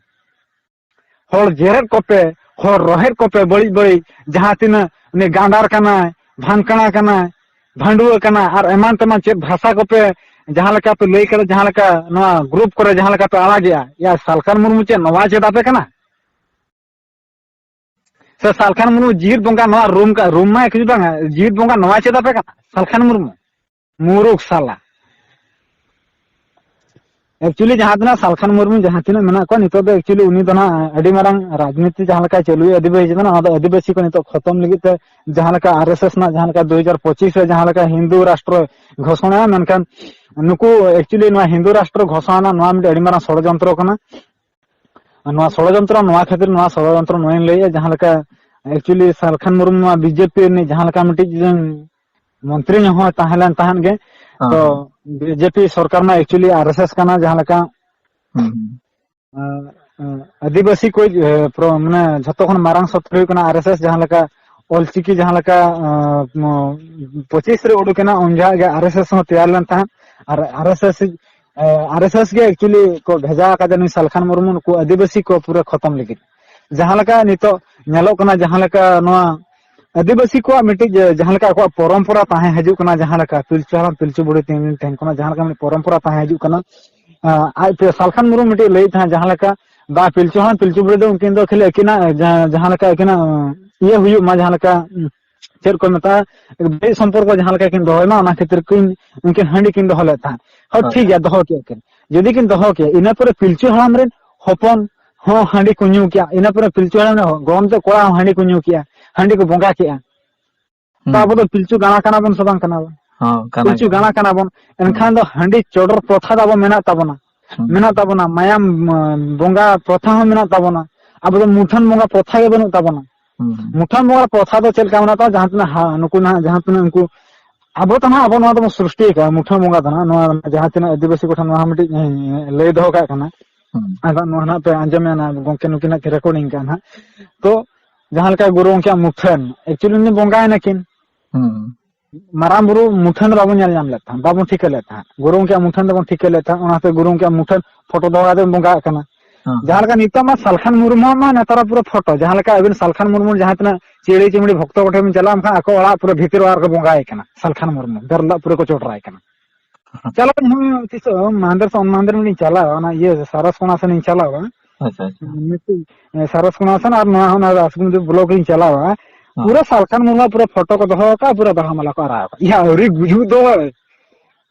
ᱦᱚᱲ ᱡᱮᱨᱮᱫ ᱠᱚᱯᱮ, ᱦᱚᱲ ᱨᱚᱦᱮᱫ ᱠᱚᱯᱮ ᱵᱟᱹᱲᱤᱡ ᱵᱟᱹᱲᱤᱡ, ᱡᱟᱦᱟᱸ ᱛᱤᱱᱟᱹᱜ ᱩᱱᱤ ᱜᱟᱸᱰᱟᱨ ᱠᱟᱱᱟᱭ, ᱵᱷᱟᱝᱠᱲᱟ ᱠᱟᱱᱟᱭ, ᱵᱷᱟᱱᱰᱩᱣᱟᱹ ᱠᱟᱱᱟ, ᱟᱨ ᱮᱢᱟᱱ ᱛᱮᱢᱟᱱ ᱪᱮᱫ ᱵᱷᱟᱥᱟ ᱠᱚᱯᱮ ᱡᱟᱦᱟᱸ ᱞᱮᱠᱟ ᱯᱮ ᱞᱟᱹᱭ ᱠᱟᱫᱟ, ᱡᱟᱦᱟᱸ ᱞᱮᱠᱟ ᱱᱚᱣᱟ ᱜᱨᱩᱯ ᱠᱚᱨᱮ ᱡᱟᱦᱟᱸ ᱞᱮᱠᱟ ᱯᱮ ᱟᱲᱟᱜᱮᱜᱼᱟ, ᱭᱟ ᱥᱟᱞᱠᱷᱟᱱ ᱢᱩᱨᱢᱩ ᱪᱮᱫ ᱱᱚᱣᱟ ᱪᱮᱫ ᱟᱯᱮ ᱠᱟᱱᱟ? ᱥᱮ ᱥᱟᱞᱠᱷᱟᱱ ᱢᱩᱨᱢᱩ ᱡᱤᱣᱤᱫ ᱵᱚᱸᱜᱟ ᱱᱚᱣᱟ ᱨᱩᱢ ᱠᱟ-, ᱨᱩᱢ ᱢᱟ ᱮᱠᱪᱩᱭᱮᱞᱤ ᱵᱟᱝᱟ, ᱡᱤᱣᱤᱫ ᱵᱚᱸᱜᱟ ᱱᱚᱣᱟ ᱪᱮᱫ ᱟᱯᱮ ᱠᱟᱱᱟ? ᱥᱟᱞᱠᱷᱟᱱ ᱢᱩᱨᱢᱩ ᱢᱩᱨᱩᱠ ᱥᱟᱞᱟ᱾ ᱮᱠᱪᱩᱭᱮᱞᱤ ᱡᱟᱦᱟᱸ ᱛᱤᱱᱟᱹᱜ ᱥᱟᱞᱠᱷᱟᱱ ᱢᱩᱨᱢᱩ ᱡᱟᱦᱟᱸ ᱛᱤᱱᱟᱹᱜ ᱢᱮᱱᱟᱜ ᱠᱚᱣᱟ, ᱱᱤᱛᱚᱜ ᱫᱚ ᱮᱠᱪᱩᱭᱮᱞᱤ ᱩᱱᱤ ᱫᱚ ᱱᱟᱜ ᱟᱹᱰᱤ ᱢᱟᱨᱟᱝ ᱨᱟᱡᱽᱱᱤᱛᱤ ᱡᱟᱦᱟᱸ ᱞᱮᱠᱟᱭ ᱪᱟᱹᱞᱩᱭᱟ ᱟᱹᱫᱤᱵᱟᱹᱥᱤ ᱪᱮᱛᱟᱱ, ᱚᱱᱟ ᱫᱚ ᱟᱹᱫᱤᱵᱟᱹᱥᱤ ᱠᱚ ᱱᱤᱛᱚᱜ ᱠᱷᱚᱛᱚᱢ ᱞᱟᱹᱜᱤᱫ ᱛᱮ ᱡᱟᱦᱟᱸ ᱞᱮᱠᱟ ᱟᱨ ᱮᱥ ᱮᱥ ᱨᱮᱱᱟᱜ ᱡᱟᱦᱟᱸ ᱞᱮᱠᱟ ᱫᱩ ᱦᱟᱡᱟᱨ ᱯᱚᱸᱪᱤᱥ ᱨᱮ ᱡᱟᱦᱟᱸ ᱞᱮᱠᱟ ᱦᱤᱱᱫᱩ ᱨᱟᱥᱴᱨᱚ ᱜᱷᱳᱥᱚᱱᱟᱭᱟ, ᱢᱮᱱᱠᱷᱟᱱ ᱱᱩᱠᱩ ᱮᱠᱪᱩᱭᱮᱞᱤ ᱱᱚᱣᱟ ᱦᱤᱱᱫᱩ ᱨᱟᱥᱴᱨᱚ ᱜᱷᱳᱥᱚᱱᱟ ᱱᱚᱣᱟ ᱢᱤᱫᱴᱮᱱ ᱟᱹᱰᱤ ᱢᱟᱨᱟᱝ ᱥᱚᱲᱚᱡᱚᱱᱛᱨᱚ ᱠᱟᱱᱟ᱾ ᱟᱨ ᱱᱚᱣᱟ ᱥᱚᱲᱚᱡᱚᱱᱛᱨᱚ, ᱱᱚᱣᱟ ᱠᱷᱟᱹᱛᱤᱨ ᱱᱚᱣᱟ ᱥᱚᱲᱚᱡᱚᱱᱛᱨᱚ ᱱᱚᱣᱟᱧ ᱞᱟᱹᱭᱮᱜᱼᱟ, ᱡᱟᱦᱟᱸ ᱞᱮᱠᱟ ᱮᱠᱪᱩᱭᱮᱞᱤ ᱥᱟᱞᱠᱷᱟᱱ ᱢᱩᱨᱢᱩ ᱱᱚᱣᱟ ᱵᱤᱡᱮᱯᱤ ᱨᱤᱱᱤᱡ ᱡᱟᱦᱟᱸ ᱞᱮᱠᱟ ᱢᱤᱫᱴᱤᱡ ᱢᱚᱱᱛᱨᱤ ᱦᱚᱸ ᱛᱟᱦᱮᱸ ᱞᱮᱱ ᱛᱟᱦᱮᱸᱫ ᱜᱮ᱾ ᱦᱮᱸ, ᱛᱚ ᱦᱮᱸ᱾ ᱵᱤᱡᱮᱯᱤ ᱥᱚᱨᱠᱟᱨ ᱢᱟ ᱮᱠᱪᱩᱭᱮᱞᱤ ᱟᱨ ᱮᱥ ᱮᱥ ᱠᱟᱱᱟ, ᱡᱟᱦᱟᱸ ᱞᱮᱠᱟ, ᱦᱩᱸ, ᱦᱩᱸ᱾ ᱟᱸ, ᱟᱸ, ᱟᱹᱫᱤᱵᱟᱹᱥᱤ ᱠᱚ, ᱮ, ᱯᱨᱚ-, ᱢᱟᱱᱮ ᱡᱷᱚᱛᱚ ᱠᱷᱚᱱ ᱢᱟᱨᱟᱝ ᱥᱚᱛᱨᱩ ᱦᱩᱭᱩᱜ ᱠᱟᱱᱟ ᱟᱨ ᱮᱥ ᱮᱥ, ᱡᱟᱦᱟᱸ ᱞᱮᱠᱟ ᱚᱞᱪᱤᱠᱤ ᱡᱟᱦᱟᱸ ᱞᱮᱠᱟ, ᱟᱸ, ᱢᱚ-, ᱯᱚᱸᱪᱤᱥ ᱨᱮ ᱩᱰᱩᱠ ᱮᱱᱟ, ᱩᱱ ᱡᱚᱦᱚᱜ ᱜᱮ ᱟᱨ ᱮᱥ ᱮᱥ ᱦᱚᱸ ᱛᱮᱭᱟᱨ ᱞᱮᱱ ᱛᱟᱦᱮᱸᱫ᱾ ᱟᱨ ᱟᱨ ᱮᱥ ᱮᱥ, ᱮ, ᱟᱨ ᱮᱥ ᱮᱥ ᱜᱮ ᱮᱠᱪᱩᱭᱮᱞᱤ ᱠᱚ ᱵᱷᱮᱡᱟ ᱟᱠᱟᱫᱟ ᱱᱩᱭ ᱥᱟᱞᱠᱷᱟᱱ ᱢᱩᱨᱢᱩ ᱱᱩᱠᱩ ᱟᱹᱫᱤᱵᱟᱹᱥᱤ ᱠᱚ ᱯᱩᱨᱟᱹ ᱠᱷᱚᱛᱚᱢ ᱞᱟᱹᱜᱤᱫ᱾ ᱡᱟᱦᱟᱸ ᱞᱮᱠᱟ ᱱᱤᱛᱚᱜ ᱧᱮᱞᱚᱜ ᱠᱟᱱᱟ, ᱡᱟᱦᱟᱸ ᱞᱮᱠᱟ ᱱᱚᱣᱟ ᱟᱹᱫᱤᱵᱟᱹᱥᱤ ᱠᱚᱣᱟᱜ ᱢᱤᱫᱴᱤᱡ, ᱮ, ᱡᱟᱦᱟᱸ ᱞᱮᱠᱟ ᱟᱠᱚᱣᱟᱜ ᱯᱚᱨᱚᱢᱯᱚᱨᱟ ᱛᱟᱦᱮᱸ ᱦᱤᱡᱩᱜ ᱠᱟᱱᱟ, ᱡᱟᱦᱟᱸ ᱞᱮᱠᱟ ᱯᱤᱞᱪᱩ ᱦᱟᱲᱟᱢ ᱯᱤᱞᱪᱩ ᱵᱩᱲᱦᱤ ᱛᱤᱱ ᱫᱤᱱ ᱛᱟᱦᱮᱱ ᱠᱟᱱᱟ, ᱡᱟᱦᱟᱸ ᱞᱮᱠᱟ ᱢᱤᱫᱴᱤᱡ ᱯᱚᱨᱚᱢᱯᱚᱨᱟ ᱛᱟᱦᱮᱸ ᱦᱤᱡᱩᱜ ᱠᱟᱱᱟ, ᱮ, ᱟᱡ ᱯᱮ ᱥᱟᱞᱠᱷᱟᱱ ᱢᱩᱨᱢᱩ ᱢᱤᱫᱴᱤᱡ ᱞᱟᱹᱭᱮᱫ ᱛᱟᱦᱮᱸᱫ, ᱡᱟᱦᱟᱸ ᱞᱮᱠᱟ ᱵᱟ ᱯᱤᱞᱪᱩ ᱦᱟᱲᱟᱢ ᱯᱤᱞᱪᱩ ᱵᱩᱲᱦᱤ ᱫᱚ ᱩᱱᱠᱤᱱ ᱫᱚ ᱠᱷᱟᱹᱞᱤ ᱟᱹᱠᱤᱱᱟᱜ ᱡᱟᱦᱟᱸ, ᱡᱟᱦᱟᱸ ᱞᱮᱠᱟ ᱟᱹᱠᱤᱱᱟᱜ, ᱮ, ᱤᱭᱟᱹ ᱦᱩᱭᱩᱜ ᱢᱟ, ᱡᱟᱦᱟᱸ ᱞᱮᱠᱟ, ᱩᱸ, ᱪᱮᱫ ᱠᱚ ᱢᱮᱛᱟᱜᱼᱟ, ᱵᱮᱥ ᱥᱚᱢᱯᱚᱨᱠᱚ ᱡᱟᱦᱟᱸ ᱞᱮᱠᱟ ᱠᱤᱱ ᱫᱚᱦᱚᱭ ᱢᱟ, ᱚᱱᱟ ᱠᱷᱟᱹᱛᱤᱨ ᱠᱤᱱ ᱩᱱᱠᱤᱱ ᱦᱟᱺᱰᱤ ᱠᱤᱱ ᱫᱚᱦᱚ ᱞᱮᱫ ᱛᱟᱦᱮᱸᱫ᱾ ᱦᱚᱸ, ᱦᱳᱭ, ᱴᱷᱤᱠ ᱦᱳᱭ᱾ ᱜᱮᱭᱟ, ᱫᱚᱦᱚ ᱠᱮᱫ ᱠᱤᱱ᱾ ᱡᱩᱫᱤ ᱠᱤᱱ ᱫᱚᱦᱚ ᱠᱮᱫ, ᱤᱱᱟᱹ ᱯᱚᱨᱮ ᱯᱤᱞᱪᱩ ᱦᱟᱲᱟᱢ ᱨᱮᱱ ᱦᱚᱯᱚᱱ ᱦᱚᱸ ᱦᱟᱺᱰᱤ ᱠᱚ ᱧᱩ ᱠᱮᱜᱼᱟ, ᱤᱱᱟᱹ ᱯᱚᱨᱮ ᱯᱤᱞᱪᱩ ᱦᱟᱲᱟᱢ ᱨᱮᱱ ᱜᱚᱲᱚᱢ ᱛᱮ ᱠᱚᱲᱟ ᱦᱚᱸ ᱦᱟᱺᱰᱤ ᱠᱚ ᱧᱩ ᱠᱮᱜᱼᱟ, ᱦᱟᱺᱰᱤ ᱠᱚ ᱵᱚᱸᱜᱟ ᱠᱮᱜᱼᱟ᱾ ᱛᱚ ᱦᱩᱸ᱾ ᱟᱵᱚ ᱫᱚ ᱯᱤᱞᱪᱩ ᱜᱟᱲᱟ ᱠᱟᱱᱟ ᱵᱚᱱ ᱥᱮ ᱵᱟᱝ ᱠᱟᱱᱟ ᱵᱚᱱ? ᱦᱚᱸ, ᱠᱟᱱᱟ ᱯᱤᱞᱪᱩ ᱜᱮᱵᱚᱱ᱾ ᱜᱟᱲᱟ ᱠᱟᱱᱟ ᱵᱚᱱ, ᱦᱩᱸ᱾ ᱮᱱᱠᱷᱟᱱ ᱫᱚ ᱦᱟᱺᱰᱤ ᱪᱚᱰᱚᱨ ᱯᱨᱚᱛᱷᱟ ᱫᱚ ᱟᱵᱚ ᱢᱮᱱᱟᱜ ᱛᱟᱵᱚᱱᱟ᱾ ᱦᱩᱸ᱾ ᱢᱮᱱᱟᱜ ᱛᱟᱵᱚᱱᱟ, ᱢᱟᱭᱟᱢ, ᱩᱸ, ᱵᱚᱸᱜᱟ ᱯᱨᱚᱛᱷᱟ ᱦᱚᱸ ᱢᱮᱱᱟᱜ ᱛᱟᱵᱚᱱᱟ᱾ ᱟᱵᱚ ᱫᱚ ᱢᱩᱴᱷᱟᱹᱱ ᱵᱚᱸᱜᱟ ᱯᱨᱚᱛᱷᱟ ᱜᱮ ᱵᱟᱹᱱᱩᱜ ᱛᱟᱵᱚᱱᱟ᱾ ᱦᱩᱸ᱾ ᱢᱩᱴᱷᱟᱹᱱ ᱵᱚᱸᱜᱟ ᱯᱨᱚᱛᱷᱟ ᱫᱚ ᱪᱮᱫ ᱞᱮᱠᱟ ᱢᱮᱱᱟᱜ ᱛᱟᱵᱚᱱᱟ? ᱡᱟᱦᱟᱸ ᱛᱤᱱᱟᱹᱜ ᱦᱟ-, ᱱᱩᱠᱩ ᱱᱟᱦᱟᱜ ᱡᱟᱦᱟᱸ ᱛᱤᱱᱟᱹᱜ ᱩᱱᱠᱩ ᱟᱵᱚ ᱫᱚ ᱱᱟᱦᱟᱜ, ᱟᱵᱚ ᱱᱚᱣᱟ ᱫᱚᱵᱚᱱ ᱥᱨᱤᱥᱴᱤ ᱟᱠᱟᱫᱼᱟ, ᱢᱩᱴᱷᱟᱹᱱ ᱵᱚᱸᱜᱟ ᱫᱚ ᱱᱟᱦᱟᱜ, ᱱᱚᱣᱟ ᱡᱟᱦᱟᱸ ᱛᱤᱱᱟᱹᱜ ᱟᱹᱫᱤᱵᱟᱹᱥᱤ ᱠᱚᱴᱷᱮᱱ ᱱᱚᱣᱟ ᱦᱚᱸ ᱢᱤᱫᱴᱤᱡ ᱤᱧ ᱞᱟᱹᱭ ᱫᱚᱦᱚ ᱠᱟᱜ ᱠᱟᱱᱟ᱾ ᱦᱩᱸ᱾ ᱟᱫᱚ ᱱᱚᱣᱟ ᱱᱟᱦᱟᱜ ᱯᱮ ᱟᱸᱡᱚᱢᱮᱜᱼᱟ, ᱱᱟᱦᱟᱜ ᱜᱚᱢᱠᱮ ᱱᱩᱠᱤᱱᱟᱜ ᱠᱤᱱ recording ᱠᱟᱜᱼᱟ ᱱᱟᱦᱟᱜ᱾ ᱛᱚ, ᱡᱟᱦᱟᱸ ᱞᱮᱠᱟ ᱜᱩᱨᱩ ᱜᱚᱢᱠᱮᱭᱟᱜ ᱢᱩᱴᱷᱟᱹᱱ, actually ᱩᱱᱤ ᱫᱚ ᱵᱚᱸᱜᱟᱭᱮᱱᱟ ᱠᱤᱱ᱾ ᱦᱩᱸ᱾ ᱢᱟᱨᱟᱝ ᱵᱩᱨᱩ ᱢᱩᱴᱷᱟᱹᱱ ᱫᱚ ᱵᱟᱵᱚᱱ ᱧᱮᱞ ᱧᱟᱢ ᱞᱮᱫ ᱛᱟᱦᱮᱸᱫ, ᱵᱟᱵᱚᱱ ᱴᱷᱤᱠᱟᱹ ᱞᱮᱫ ᱛᱟᱦᱮᱸᱫ᱾ ᱜᱩᱨᱩ ᱜᱚᱢᱠᱮᱭᱟᱜ ᱢᱩᱴᱷᱟᱹᱱ ᱫᱚᱵᱚᱱ ᱴᱷᱤᱠᱟᱹ ᱞᱮᱫ ᱛᱟᱦᱮᱸᱫ, ᱚᱱᱟᱛᱮ ᱜᱩᱨᱩ ᱜᱚᱢᱠᱮᱭᱟᱜ ᱢᱩᱴᱷᱟᱹᱱ ᱯᱷᱳᱴᱳ ᱫᱚᱦᱚ ᱠᱟᱛᱮ ᱵᱚᱱ ᱵᱚᱸᱜᱟᱜ ᱠᱟᱱᱟ᱾ ᱦᱮᱸ᱾ ᱡᱟᱦᱟᱸ ᱞᱮᱠᱟ ᱱᱤᱛᱚᱜ ᱢᱟ ᱥᱟᱞᱠᱷᱟᱱ ᱢᱩᱨᱢᱩ ᱢᱟ ᱱᱮᱛᱟᱨᱟᱜ ᱯᱩᱨᱟᱹ ᱯᱷᱳᱴᱳ, ᱡᱟᱦᱟᱸ ᱞᱮᱠᱟ ᱟᱹᱵᱤᱱ ᱥᱟᱞᱠᱷᱟᱱ ᱢᱩᱨᱢᱩ ᱡᱟᱦᱟᱸ ᱛᱤᱱᱟᱹᱜ ᱪᱤᱲᱤ ᱪᱤᱢᱲᱤ ᱵᱷᱚᱠᱛᱚ ᱠᱚᱴᱷᱮᱱ ᱵᱤᱱ ᱪᱟᱞᱟᱜᱼᱟ, ᱮᱱᱠᱷᱟᱱ ᱟᱠᱚ ᱚᱲᱟᱜ ᱯᱩᱨᱟᱹ ᱵᱷᱤᱛᱤᱨ ᱚᱲᱟᱜ ᱨᱮᱠᱚ ᱵᱚᱸᱜᱟᱭ ᱠᱟᱱᱟ ᱥᱟᱞᱠᱷᱟᱱ ᱢᱩᱨᱢᱩ, ᱵᱮᱨᱮᱞ ᱫᱟᱜ ᱯᱩᱨᱟᱹ ᱠᱚ ᱪᱚᱰᱚᱨᱟᱭ ᱠᱟᱱᱟ᱾ ᱪᱟᱞᱟᱜ ᱦᱚᱸ ᱛᱤᱥᱚᱜ ᱢᱟᱦᱫᱮᱨ ᱥᱮ ᱚᱱ ᱢᱟᱦᱫᱮᱨ ᱢᱤᱫ ᱫᱤᱱ ᱪᱟᱞᱟᱜᱼᱟ, ᱚᱱᱟ ᱤᱭᱟᱹ ᱥᱟᱨᱟᱥᱠᱳᱱᱟ ᱥᱮᱱ ᱤᱧ ᱪᱟᱞᱟᱜᱼᱟ᱾ ᱟᱪᱪᱷᱟ, ᱟᱪᱪᱷᱟ᱾ ᱢᱤᱫᱴᱤᱡ, ᱮ, ᱥᱟᱨᱟᱥᱠᱳᱱᱟ ᱥᱮᱱ ᱟᱨ ᱱᱚᱣᱟ ᱦᱚᱸ ᱚᱱᱟ ᱨᱟᱥᱜᱩᱱᱡᱤ ᱵᱞᱚᱠ ᱞᱤᱧ ᱪᱟᱞᱟᱜᱼᱟ᱾ ᱦᱮᱸ᱾ ᱯᱩᱨᱟᱹ ᱥᱟᱞᱠᱷᱟᱱ ᱢᱩᱨᱢᱩ ᱯᱩᱨᱟᱹ ᱯᱷᱳᱴᱳ ᱠᱚ ᱫᱚᱦᱚ ᱟᱠᱟᱫᱼᱟ, ᱯᱩᱨᱟᱹ ᱵᱟᱦᱟ ᱢᱟᱞᱟ ᱠᱚ ᱟᱨᱟᱣ ᱟᱠᱟᱫᱼᱟ᱾ ᱤᱭᱟᱹ ᱟᱹᱣᱨᱤ ᱜᱩᱡᱩᱜ ᱫᱚ᱾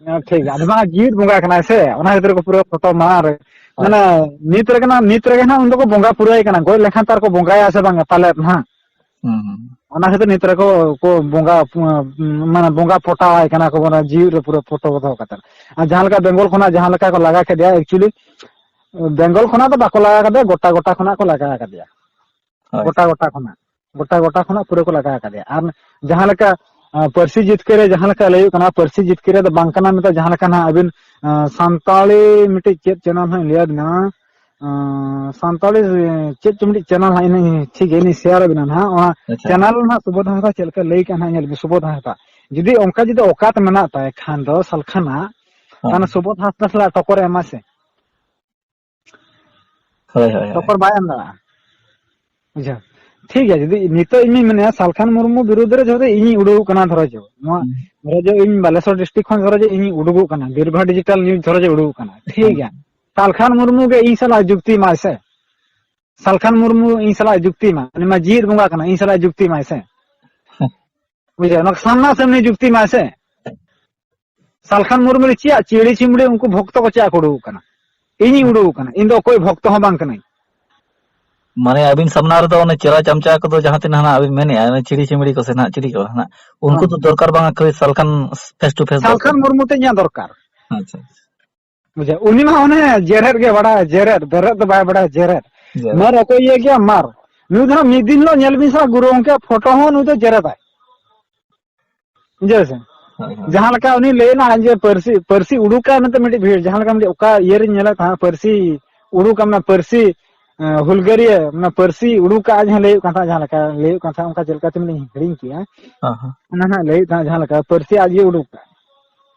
ᱦᱮᱸ, ᱴᱷᱤᱠ ᱜᱮᱭᱟ᱾ ᱟᱫᱚ ᱵᱟᱝ, ᱡᱤᱣᱤᱫ ᱵᱚᱸᱜᱟ ᱠᱟᱱᱟᱭ ᱥᱮ, ᱚᱱᱟ ᱠᱷᱟᱹᱛᱤᱨ ᱠᱚ ᱯᱩᱨᱟᱹ ᱯᱷᱳᱴᱳ ᱢᱟᱲᱟᱝ ᱨᱮ᱾ ᱦᱳᱭ᱾ ᱢᱟᱱᱮ, ᱱᱤᱛ ᱨᱮᱜᱮ ᱱᱟᱜ, ᱱᱤᱛ ᱨᱮᱜᱮ ᱱᱟᱜ ᱩᱱ ᱫᱚᱠᱚ ᱵᱚᱸᱜᱟ ᱯᱩᱨᱟᱹᱭ ᱠᱟᱱᱟ᱾ ᱜᱚᱡ ᱞᱮᱱᱠᱷᱟᱱ ᱛᱚ ᱟᱨ ᱠᱚ ᱵᱚᱸᱜᱟᱭᱟ ᱥᱮ ᱵᱟᱝᱟ ᱯᱟᱞᱮᱫ ᱱᱟᱜ᱾ ᱦᱩᱸ, ᱦᱩᱸ᱾ ᱚᱱᱟ ᱠᱷᱟᱹᱛᱤᱨ ᱱᱤᱛ ᱨᱮᱠᱚ, ᱠᱚ ᱵᱚᱸᱜᱟ, ᱢᱟᱱᱮ, ᱵᱚᱸᱜᱟ ᱯᱚᱴᱟᱣᱟᱭ ᱠᱟᱱᱟ ᱠᱚ, ᱢᱟᱱᱮ, ᱡᱤᱣᱤᱫ ᱨᱮ ᱯᱩᱨᱟᱹ ᱯᱷᱳᱴᱳ ᱠᱚ ᱫᱚᱦᱚ ᱠᱟᱛᱮ᱾ ᱟᱨ ᱡᱟᱦᱟᱸ ᱞᱮᱠᱟ ᱵᱮᱝᱜᱚᱞ ᱠᱷᱚᱱᱟᱜ ᱡᱟᱦᱟᱸ ᱞᱮᱠᱟ ᱠᱚ ᱞᱟᱜᱟ ᱠᱮᱫᱮᱭᱟ, actually, ᱵᱮᱝᱜᱚᱞ ᱠᱷᱚᱱᱟᱜ ᱫᱚ ᱵᱟᱠᱚ ᱞᱟᱜᱟ ᱠᱟᱫᱮᱭᱟ, ᱜᱚᱴᱟ ᱜᱚᱴᱟ ᱠᱷᱚᱱᱟᱜ ᱠᱚ ᱞᱟᱜᱟ ᱠᱟᱫᱮᱭᱟ᱾ ᱦᱳᱭ᱾ ᱜᱚᱴᱟ ᱜᱚᱴᱟ ᱠᱷᱚᱱᱟᱜ, ᱜᱚᱴᱟ ᱜᱚᱴᱟ ᱠᱷᱚᱱᱟᱜ ᱯᱩᱨᱟᱹ ᱠᱚ ᱞᱟᱜᱟ ᱠᱟᱫᱮᱭᱟ᱾ ᱟᱨ ᱡᱟᱦᱟᱸ ᱞᱮᱠᱟ, ᱟᱸ, ᱯᱟᱹᱨᱥᱤ ᱡᱤᱛᱠᱟᱹᱨ ᱨᱮ ᱡᱟᱦᱟᱸ ᱞᱮᱠᱟ ᱞᱟᱹᱭ ᱦᱩᱭᱩᱜ ᱠᱟᱱᱟ, ᱯᱟᱹᱨᱥᱤ ᱡᱤᱛᱠᱟᱹᱨ ᱨᱮ ᱫᱚ ᱵᱟᱝ ᱠᱟᱱᱟ ᱢᱮᱱᱛᱮ, ᱡᱟᱦᱟᱸ ᱞᱮᱠᱟ ᱱᱟᱦᱟᱜ ᱟᱹᱵᱤᱱ, ᱟᱸ, ᱥᱟᱱᱛᱟᱲᱤ ᱢᱤᱫᱴᱤᱡ ᱪᱮᱫ channel ᱦᱟᱸᱜ ᱤᱧ ᱞᱟᱹᱭ ᱟᱵᱤᱱᱟ, ᱟᱸ, ᱥᱟᱱᱛᱟᱲᱤ ᱪᱮᱫ ᱪᱚ ᱢᱤᱫᱴᱤᱡ channel ᱦᱟᱸᱜ ᱤᱧ ᱴᱷᱤᱠ ᱜᱮ ᱤᱧ share ᱟᱵᱤᱱᱟ ᱱᱟᱦᱟᱜ, ᱚᱱᱟ ᱟᱪᱪᱷᱟ᱾ Channel ᱨᱮᱱᱟᱜ ᱥᱩᱵᱳᱫᱷ ᱦᱟᱸᱥᱫᱟ ᱪᱮᱫ ᱞᱮᱠᱟ ᱞᱟᱹᱭ ᱠᱟᱜᱼᱟ ᱱᱟᱦᱟᱜ, ᱧᱮᱞ ᱵᱤᱱ, ᱥᱩᱵᱳᱫᱷ ᱦᱟᱸᱥᱫᱟ ᱡᱩᱫᱤ ᱚᱱᱠᱟ ᱡᱩᱫᱤ ᱚᱠᱟᱛ ᱢᱮᱱᱟᱜ ᱛᱟᱭ ᱠᱷᱟᱱ ᱫᱚ ᱥᱟᱞᱠᱷᱟᱱᱟᱜ, ᱦᱮᱸ᱾ ᱛᱟᱦᱚᱞᱮ ᱥᱩᱵᱳᱫᱷ ᱦᱟᱸᱥᱫᱟ ᱥᱟᱞᱟᱜ ᱴᱚᱠᱚᱨᱮ ᱮᱢᱟ ᱥᱮ᱾ ᱦᱳᱭ, ᱦᱳᱭ, ᱦᱳᱭ᱾ ᱴᱚᱠᱚᱨ ᱵᱟᱭ ᱮᱢ ᱫᱟᱲᱮᱭᱟᱜᱼᱟ᱾ ᱵᱩᱡᱷᱟᱹᱣ? ᱴᱷᱤᱠ ᱜᱮᱭᱟ, ᱡᱩᱫᱤ ᱱᱤᱛᱚᱜ ᱤᱧᱤᱧ ᱢᱮᱱᱮᱫᱼᱟ, ᱥᱟᱞᱠᱷᱟᱱ ᱢᱩᱨᱢᱩ ᱵᱤᱨᱩᱫᱽ ᱨᱮ ᱡᱩᱫᱤ ᱤᱧᱤᱧ ᱩᱰᱩᱠᱚᱜ ᱠᱟᱱᱟ, ᱫᱷᱚᱨᱚ ᱡᱚ, ᱱᱚᱣᱟ, ᱦᱩᱸ᱾ ᱫᱷᱚᱨᱚ ᱡᱚ, ᱤᱧ ᱵᱟᱞᱮᱥᱚᱨ district ᱠᱷᱚᱱ ᱫᱷᱚᱨᱚ ᱡᱚ ᱤᱧᱤᱧ ᱩᱰᱩᱠᱚᱜ ᱠᱟᱱᱟ, ᱵᱤᱨᱵᱷᱟ Digital News ᱫᱷᱚᱨᱚ ᱡᱚ ᱩᱰᱩᱠᱚᱜ ᱠᱟᱱᱟ, ᱴᱷᱤᱠ ᱦᱩᱸ᱾ ᱜᱮᱭᱟ, ᱥᱟᱞᱠᱷᱟᱱ ᱢᱩᱨᱢᱩ ᱜᱮ ᱤᱧ ᱥᱟᱞᱟᱜ ᱡᱩᱠᱛᱤ ᱢᱟᱭ ᱥᱮ, ᱥᱟᱞᱠᱷᱟᱱ ᱢᱩᱨᱢᱩ ᱤᱧ ᱥᱟᱞᱟᱜ ᱡᱩᱠᱛᱤ ᱢᱟ, ᱩᱱᱤ ᱢᱟ ᱡᱤᱣᱤᱫ ᱵᱚᱸᱜᱟ ᱠᱟᱱᱟ, ᱤᱧ ᱥᱟᱞᱟᱜ ᱡᱩᱠᱛᱤ ᱢᱟᱭ ᱥᱮ᱾ ᱦᱩᱸ᱾ ᱵᱩᱡᱷᱟᱹᱣ, ᱱᱚᱣᱟ ᱥᱟᱢᱱᱟ ᱥᱟᱢᱱᱤ ᱡᱩᱠᱛᱤ ᱢᱟᱭ ᱥᱮ᱾ ᱥᱟᱞᱠᱷᱟᱱ ᱢᱩᱨᱢᱩ ᱫᱚ ᱪᱮᱫ ᱪᱤᱲᱤ ᱪᱤᱢᱲᱤ ᱩᱱᱠᱩ ᱵᱷᱚᱠᱛᱚ ᱠᱚ ᱪᱮᱫ ᱠᱚ ᱩᱰᱩᱠ ᱟᱠᱟᱱᱟ? ᱤᱧᱤᱧ ᱩᱰᱩᱠ ᱟᱠᱟᱱᱟ, ᱤᱧ ᱫᱚ ᱚᱠᱚᱭ ᱵᱷᱚᱠᱛᱚ ᱦᱚᱸ ᱵᱟᱝ ᱠᱟᱹᱱᱟᱹᱧ᱾ ᱢᱟᱱᱮ ᱟᱹᱵᱤᱱ ᱥᱟᱢᱱᱟ ᱨᱮᱫᱚ ᱚᱱᱮ ᱪᱮᱞᱟ ᱪᱟᱢᱪᱟ ᱠᱚᱫᱚ ᱡᱟᱦᱟᱸ ᱛᱤᱱᱟᱹᱜ ᱦᱟᱸᱜ ᱟᱹᱵᱤᱱ ᱢᱮᱱᱮᱫᱼᱟ, ᱚᱱᱮ ᱪᱤᱲᱤ ᱪᱤᱢᱲᱤ ᱠᱚ ᱥᱮ ᱱᱟᱦᱟᱜ ᱪᱤᱞᱤ ᱠᱚ ᱦᱟᱸᱜ, ᱩᱱᱠᱩ ᱦᱮᱸ᱾ ᱫᱚ ᱫᱚᱨᱠᱟᱨ ᱵᱟᱝᱟ ᱠᱷᱟᱹᱞᱤ ᱥᱟᱞᱠᱷᱟᱱ face to face ᱫᱚᱨᱠᱟᱨ᱾ ᱥᱟᱞᱠᱷᱟᱱ ᱢᱩᱨᱢᱩ ᱛᱮ ᱤᱧᱟᱹᱜ ᱫᱚᱨᱠᱟᱨ᱾ ᱟᱪᱪᱷᱟ, ᱟᱪᱪᱷᱟ᱾ ᱵᱩᱡᱷᱟᱹᱣ? ᱩᱱᱤ ᱢᱟ ᱚᱱᱮ ᱡᱮᱨᱮᱫ ᱜᱮ ᱵᱟᱲᱟᱭᱟ, ᱡᱮᱨᱮᱫ, ᱵᱮᱨᱮᱫ ᱫᱚ ᱵᱟᱭ ᱵᱟᱲᱟᱭᱟ, ᱡᱮᱨᱮᱫ᱾ ᱡᱮᱨᱮᱫ᱾ ᱢᱟᱨ ᱚᱠᱚᱭ ᱤᱭᱟᱹ ᱜᱮᱭᱟ, ᱢᱟᱨ᱾ ᱱᱩᱭ ᱫᱚ ᱦᱟᱸᱜ ᱢᱤᱫ ᱫᱤᱱ ᱦᱤᱞᱳᱜ ᱧᱮᱞ ᱵᱤᱱ ᱥᱮ ᱜᱩᱨᱩ ᱜᱚᱢᱠᱮ ᱯᱷᱳᱴᱳ ᱦᱚᱸ ᱱᱩᱭ ᱫᱚ ᱡᱮᱨᱮᱫᱟᱭ᱾ ᱵᱩᱡᱷᱟᱹᱣ ᱥᱮ? ᱦᱳᱭ, ᱦᱳᱭ᱾ ᱡᱟᱦᱟᱸ ᱞᱮᱠᱟ ᱩᱱᱤ ᱞᱟᱹᱭ ᱞᱮᱫᱟ ᱡᱮ ᱯᱟᱹᱨᱥᱤ, ᱯᱟᱹᱨᱥᱤ ᱩᱰᱩᱠᱟ ᱢᱮᱱᱛᱮ ᱢᱤᱫᱴᱤᱡ ᱵᱷᱤᱲ, ᱡᱟᱦᱟᱸ ᱞᱮᱠᱟ ᱢᱤᱫᱴᱤᱡ ᱚᱠᱟ ᱤᱭᱟᱹ ᱨᱤᱧ ᱧᱮᱞᱮᱫ ᱛᱟᱦᱮᱸᱫ, ᱯᱟᱹᱨᱥᱤ ᱩᱰᱩᱠᱟ, ᱢᱟᱱᱮ ᱯᱟᱹᱨᱥᱤ, ᱮᱸ, ᱦᱩᱞᱜᱟᱹᱨᱤᱭᱟᱹ, ᱢᱟᱱᱮ ᱯᱟᱹᱨᱥᱤ ᱩᱰᱩᱠ ᱠᱟᱜᱼᱟ ᱡᱟᱦᱟᱸ ᱞᱟᱹᱭ ᱦᱩᱭᱩᱜ ᱠᱟᱱ ᱛᱟᱦᱮᱸᱫ, ᱡᱟᱦᱟᱸ ᱞᱮᱠᱟ ᱞᱟᱹᱭ ᱦᱩᱭᱩᱜ ᱠᱟᱱ ᱛᱟᱦᱮᱸᱫ, ᱚᱱᱠᱟ ᱪᱮᱫ ᱞᱮᱠᱟ ᱪᱚᱧ ᱦᱤᱲᱤᱧ ᱠᱮᱜᱼᱟ᱾ ᱦᱚᱸ, ᱦᱚᱸ᱾ ᱚᱱᱟ ᱱᱟᱦᱟᱜ ᱞᱟᱹᱭ ᱦᱩᱭᱩᱜ ᱛᱟᱦᱮᱸᱫ ᱡᱟᱦᱟᱸ ᱞᱮᱠᱟ, ᱯᱟᱹᱨᱥᱤ ᱟᱡ ᱜᱮ ᱩᱰᱩᱠ ᱠᱟᱜᱼᱟ᱾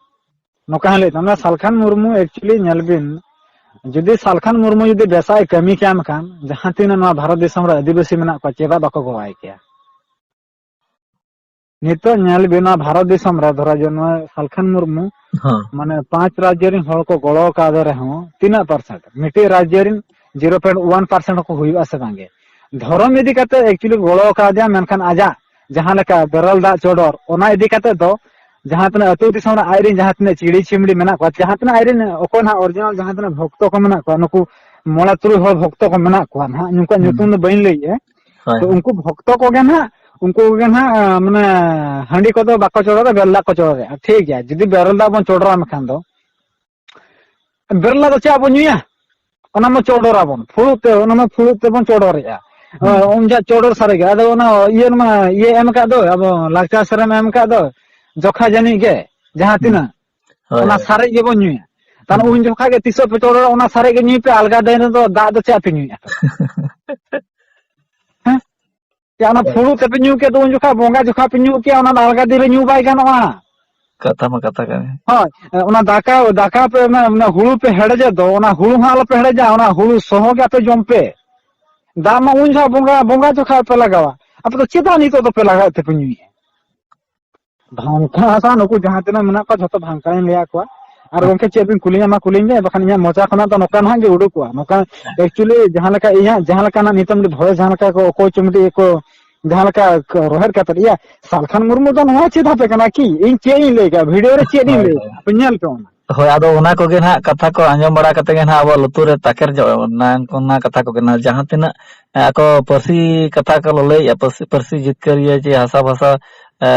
ᱱᱚᱝᱠᱟ ᱦᱚᱸ ᱞᱟᱹᱭ ᱛᱟᱦᱮᱸᱫ᱾ ᱥᱟᱞᱠᱷᱟᱱ ᱢᱩᱨᱢᱩ actually ᱧᱮᱞ ᱵᱤᱱ, ᱡᱩᱫᱤ ᱥᱟᱞᱠᱷᱟᱱ ᱢᱩᱨᱢᱩ ᱡᱩᱫᱤ ᱵᱮᱥᱟᱜ ᱮ ᱠᱟᱹᱢᱤ ᱠᱟᱱ ᱠᱷᱟᱱ, ᱡᱟᱦᱟᱸ ᱛᱤᱱᱟᱹᱜ ᱱᱚᱣᱟ ᱵᱷᱟᱨᱚᱛ ᱫᱤᱥᱚᱢ ᱨᱮ ᱟᱹᱫᱤᱵᱟᱹᱥᱤ ᱢᱮᱱᱟᱜ ᱠᱚᱣᱟ, ᱪᱮᱫᱟᱜ ᱵᱟᱠᱚ ᱜᱚᱲᱚᱣᱟᱭ ᱠᱮᱭᱟ? ᱱᱤᱛᱚᱜ ᱧᱮᱞ ᱵᱤᱱ, ᱱᱚᱣᱟ ᱵᱷᱟᱨᱚᱛ ᱫᱤᱥᱚᱢ ᱨᱮ ᱫᱷᱚᱨᱟ ᱡᱮ ᱱᱚᱣᱟ ᱥᱟᱞᱠᱷᱟᱱ ᱢᱩᱨᱢᱩ, ᱦᱚᱸ᱾ ᱢᱟᱱᱮ, ᱯᱟᱸᱪ ᱨᱟᱡᱽᱡᱚ ᱨᱮᱱ ᱦᱚᱲ ᱠᱚ ᱜᱚᱲᱚ ᱠᱟᱣᱫᱮ ᱨᱮᱦᱚᱸ ᱛᱤᱱᱟᱹᱜ percent? ᱢᱤᱫᱴᱤᱡ ᱨᱟᱡᱽᱡᱚ ᱨᱮᱱ zero point one percent ᱦᱚᱸᱠᱚ ᱦᱩᱭᱩᱜᱼᱟ ᱥᱮ ᱵᱟᱝᱜᱮ? ᱫᱷᱚᱨᱚᱢ ᱤᱫᱤ ᱠᱟᱛᱮ actually ᱜᱚᱲᱚ ᱠᱟᱣᱫᱮᱭᱟ, ᱢᱮᱱᱠᱷᱟᱱ ᱟᱡᱟᱜ ᱡᱟᱦᱟᱸ ᱞᱮᱠᱟ ᱵᱮᱨᱮᱞ ᱫᱟᱜ ᱪᱚᱰᱚᱨ, ᱚᱱᱟ ᱤᱫᱤ ᱠᱟᱛᱮ ᱫᱚ ᱡᱟᱦᱟᱸ ᱛᱤᱱᱟᱹᱜ ᱟᱹᱛᱩ ᱫᱤᱥᱚᱢ ᱨᱮ ᱟᱡ ᱨᱮᱱ ᱡᱟᱦᱟᱸ ᱛᱤᱱᱟᱹᱜ ᱪᱤᱲᱤ ᱪᱤᱢᱲᱤ ᱢᱮᱱᱟᱜ ᱠᱚᱣᱟ, ᱡᱟᱦᱟᱸ ᱛᱤᱱᱟᱹᱜ ᱟᱡ ᱨᱮᱱ ᱚᱠᱚᱭ ᱱᱟᱦᱟᱜ original ᱡᱟᱦᱟᱸ ᱛᱤᱱᱟᱹᱜ ᱵᱷᱚᱠᱛᱚ ᱠᱚ ᱢᱮᱱᱟᱜ ᱠᱚᱣᱟ, ᱱᱩᱠᱩ ᱢᱚᱬᱮ ᱛᱩᱨᱩᱭ ᱦᱚᱲ ᱵᱷᱚᱠᱛᱚ ᱠᱚ ᱢᱮᱱᱟᱜ ᱠᱚᱣᱟ ᱱᱟᱦᱟᱜ, ᱱᱩᱠᱩᱣᱟᱜ ᱦᱩᱸ᱾ ᱧᱩᱛᱩᱢ ᱫᱚ ᱵᱟᱹᱧ ᱞᱟᱹᱭᱮᱜᱼᱟ᱾ ᱦᱳᱭ, ᱛᱚ ᱦᱳᱭ᱾ ᱩᱱᱠᱩ ᱵᱷᱚᱠᱛᱚ ᱠᱚᱜᱮ ᱱᱟᱦᱟᱜ, ᱩᱱᱠᱩ ᱠᱚᱜᱮ ᱱᱟᱦᱟᱜ, ᱟᱸ, ᱢᱟᱱᱮ ᱦᱟᱺᱰᱤ ᱠᱚᱫᱚ ᱵᱟᱠᱚ ᱪᱚᱰᱚᱨᱟ, ᱵᱮᱨᱮᱞ ᱫᱟᱜ ᱠᱚ ᱪᱚᱰᱚᱨᱟ᱾ ᱴᱷᱤᱠ ᱜᱮᱭᱟ, ᱡᱩᱫᱤ ᱵᱮᱨᱮᱞ ᱫᱟᱜ ᱵᱚᱱ ᱪᱚᱰᱚᱨᱟ ᱢᱮᱱᱠᱷᱟᱱ ᱫᱚ, ᱵᱮᱨᱮᱞ ᱫᱟᱜ ᱫᱚ ᱪᱮᱫ ᱵᱚᱱ ᱧᱩᱭᱟ? ᱚᱱᱟ ᱢᱟ ᱪᱚᱰᱚᱨᱟᱵᱚᱱ, ᱯᱷᱩᱲᱩᱜ ᱛᱮ, ᱚᱱᱟ ᱢᱟ ᱯᱷᱩᱲᱩᱜ ᱛᱮᱵᱚᱱ ᱪᱚᱰᱚᱨᱮᱜᱼᱟ᱾ ᱦᱩᱸ᱾ ᱩᱱ ᱡᱚᱦᱚᱜ ᱪᱚᱰᱚᱨ ᱥᱟᱨᱮ ᱜᱮ᱾ ᱟᱫᱚ ᱚᱱᱟ ᱤᱭᱟᱹ ᱢᱟ, ᱤᱭᱟᱹ ᱮᱢ ᱟᱠᱟᱫ ᱫᱚ, ᱟᱵᱚ ᱞᱟᱠᱪᱟᱨ ᱥᱮᱨᱮᱧ ᱮᱢ ᱟᱠᱟᱫ ᱫᱚ, ᱡᱚᱠᱷᱟ ᱡᱟᱹᱱᱤᱡ ᱜᱮ, ᱡᱟᱦᱟᱸ ᱦᱩᱸ᱾ ᱛᱤᱱᱟᱹᱜ, ᱦᱳᱭ, ᱚᱱᱟ ᱦᱳᱭ᱾ ᱥᱟᱨᱮᱡ ᱜᱮᱵᱚᱱ ᱧᱩᱭᱟ᱾ ᱛᱟᱦᱞᱮ ᱦᱩᱸ᱾ ᱩᱱ ᱡᱚᱠᱷᱟ ᱜᱮ ᱛᱤᱥᱚᱜ ᱯᱮ ᱪᱚᱰᱚᱨᱟ, ᱚᱱᱟ ᱥᱟᱨᱮᱡ ᱜᱮ ᱧᱩᱭ ᱯᱮ, ᱟᱞᱜᱟ ᱫᱤᱱ ᱨᱮᱫᱚ ᱫᱟᱜ ᱫᱚ ᱪᱮᱫ ᱯᱮ ᱧᱩᱭᱟ? ᱦᱮᱸ? ᱪᱮ ᱚᱱᱟ ᱦᱳᱭ᱾ ᱯᱷᱩᱲᱩᱜ ᱛᱮᱯᱮ ᱧᱩ ᱠᱮᱫ ᱫᱚ, ᱩᱱ ᱡᱚᱠᱷᱟ ᱵᱚᱸᱜᱟ ᱡᱚᱠᱷᱟ ᱯᱮ ᱧᱩ ᱠᱮᱭᱟ, ᱚᱱᱟ ᱫᱚ ᱟᱞᱜᱟ ᱫᱤᱱ ᱨᱮ ᱧᱩ ᱵᱟᱭ ᱜᱟᱱᱚᱜᱼᱟ᱾ ᱠᱟᱛᱷᱟ ᱢᱟ ᱠᱟᱛᱷᱟ ᱠᱟᱱ ᱜᱮ᱾ ᱦᱳᱭ, ᱚᱱᱟ ᱫᱟᱠᱟ, ᱫᱟᱠᱟ ᱯᱮ, ᱚᱱᱟ, ᱚᱱᱟ ᱦᱩᱲᱩ ᱯᱮ ᱦᱮᱰᱮᱡᱮᱫ ᱫᱚ, ᱚᱱᱟ ᱦᱩᱲᱩ ᱦᱚᱸ ᱟᱞᱚᱯᱮ ᱦᱮᱰᱮᱡᱟ, ᱚᱱᱟ ᱦᱩᱲᱩ ᱥᱚᱦᱚ ᱜᱮ ᱟᱯᱮ ᱡᱚᱢ ᱯᱮ᱾ ᱫᱟᱜ ᱢᱟ ᱩᱱ ᱡᱚᱠᱷᱟ ᱵᱚᱸᱜᱟ, ᱵᱚᱸᱜᱟ ᱡᱚᱠᱷᱟ ᱯᱮ ᱞᱟᱜᱟᱣᱟ᱾ ᱟᱯᱮ ᱫᱚ ᱪᱮᱫᱟᱜ ᱱᱤᱛᱚᱜ ᱫᱚᱯᱮ ᱞᱟᱜᱟᱣᱮᱫ ᱛᱮᱯᱮ ᱧᱩᱭᱮᱫᱼᱟ? ᱵᱷᱟᱝᱠᱟ ᱦᱟᱥᱟ ᱱᱩᱠᱩ ᱡᱟᱦᱟᱸ ᱛᱤᱱᱟᱹᱜ ᱢᱮᱱᱟᱜ ᱠᱚᱣᱟ, ᱡᱷᱚᱛᱚ ᱵᱷᱟᱝᱠᱟᱧ ᱞᱟᱹᱭᱟᱜ ᱠᱚᱣᱟ᱾ ᱟᱨ ᱜᱚᱝᱠᱮ, ᱪᱮᱫ ᱵᱤᱱ ᱠᱩᱞᱤᱧᱟ, ᱢᱟ ᱠᱩᱞᱤᱧ ᱵᱮᱱ, ᱵᱟᱠᱷᱟᱱ ᱤᱧᱟᱹᱜ ᱢᱚᱪᱟ ᱠᱷᱚᱱᱟᱜ ᱫᱚ ᱱᱚᱝᱠᱟ ᱱᱟᱦᱟᱜ ᱜᱮ ᱩᱰᱩᱠᱚᱜᱼᱟ᱾ ᱱᱚᱝᱠᱟ actually ᱡᱟᱦᱟᱸ ᱞᱮᱠᱟ ᱤᱧᱟᱹᱜ, ᱡᱟᱦᱟᱸ ᱞᱮᱠᱟᱱᱟᱜ ᱱᱤᱛᱚᱝ voice ᱡᱟᱦᱟᱸ ᱞᱮᱠᱟ ᱠᱚ ᱚᱠᱚᱭ ᱪᱚ ᱢᱤᱫᱴᱤᱡ ᱠᱚ ᱡᱟᱦᱟᱸ ᱞᱮᱠᱟ ᱠᱚ ᱨᱚᱦᱮᱫ ᱠᱟᱛᱮᱫ, ᱤᱭᱟ, ᱥᱟᱞᱠᱷᱟᱱ ᱢᱩᱨᱢᱩ ᱫᱚ ᱱᱚᱣᱟ ᱪᱮᱫ ᱦᱟᱯᱮ ᱠᱟᱱᱟ ᱠᱤ? ᱤᱧ ᱪᱮᱫ ᱤᱧ ᱞᱟᱹᱭ ᱠᱟᱜᱼᱟ? ᱵᱷᱤᱰᱤᱭᱳ ᱨᱮ ᱪᱮᱫ ᱤᱧ ᱦᱳᱭ, ᱞᱟᱹᱭ ᱦᱳᱭ᱾ ᱠᱟᱜᱼᱟ? ᱟᱯᱮ ᱧᱮᱞ ᱯᱮ ᱚᱱᱟ᱾ ᱦᱳᱭ, ᱟᱫᱚ ᱚᱱᱟ ᱠᱚᱜᱮ ᱱᱟᱦᱟᱜ ᱠᱟᱛᱷᱟ ᱠᱚ ᱟᱸᱡᱚᱢ ᱵᱟᱲᱟ ᱠᱟᱛᱮ ᱜᱮ ᱱᱟᱦᱟᱜ ᱟᱵᱚᱣᱟᱜ ᱞᱩᱛᱩᱨ ᱨᱮ ᱛᱟᱠᱮᱨ ᱧᱚᱜ ᱮᱱᱟ, ᱚᱱᱟ ᱠᱟᱛᱷᱟ ᱠᱚᱜᱮ ᱱᱟᱦᱟᱜ᱾ ᱡᱟᱦᱟᱸ ᱛᱤᱱᱟᱹᱜ, ᱮ, ᱟᱠᱚ ᱯᱟᱹᱨᱥᱤ ᱠᱟᱛᱷᱟ ᱠᱚ ᱞᱟᱹᱭᱮᱫᱼᱟ, ᱯᱟᱹᱨᱥᱤ, ᱯᱟᱹᱨᱥᱤ ᱡᱤᱛᱠᱟᱹᱨᱤᱭᱟᱹ ᱪᱮ ᱦᱟᱥᱟ ᱵᱷᱟᱥᱟ, ᱮ,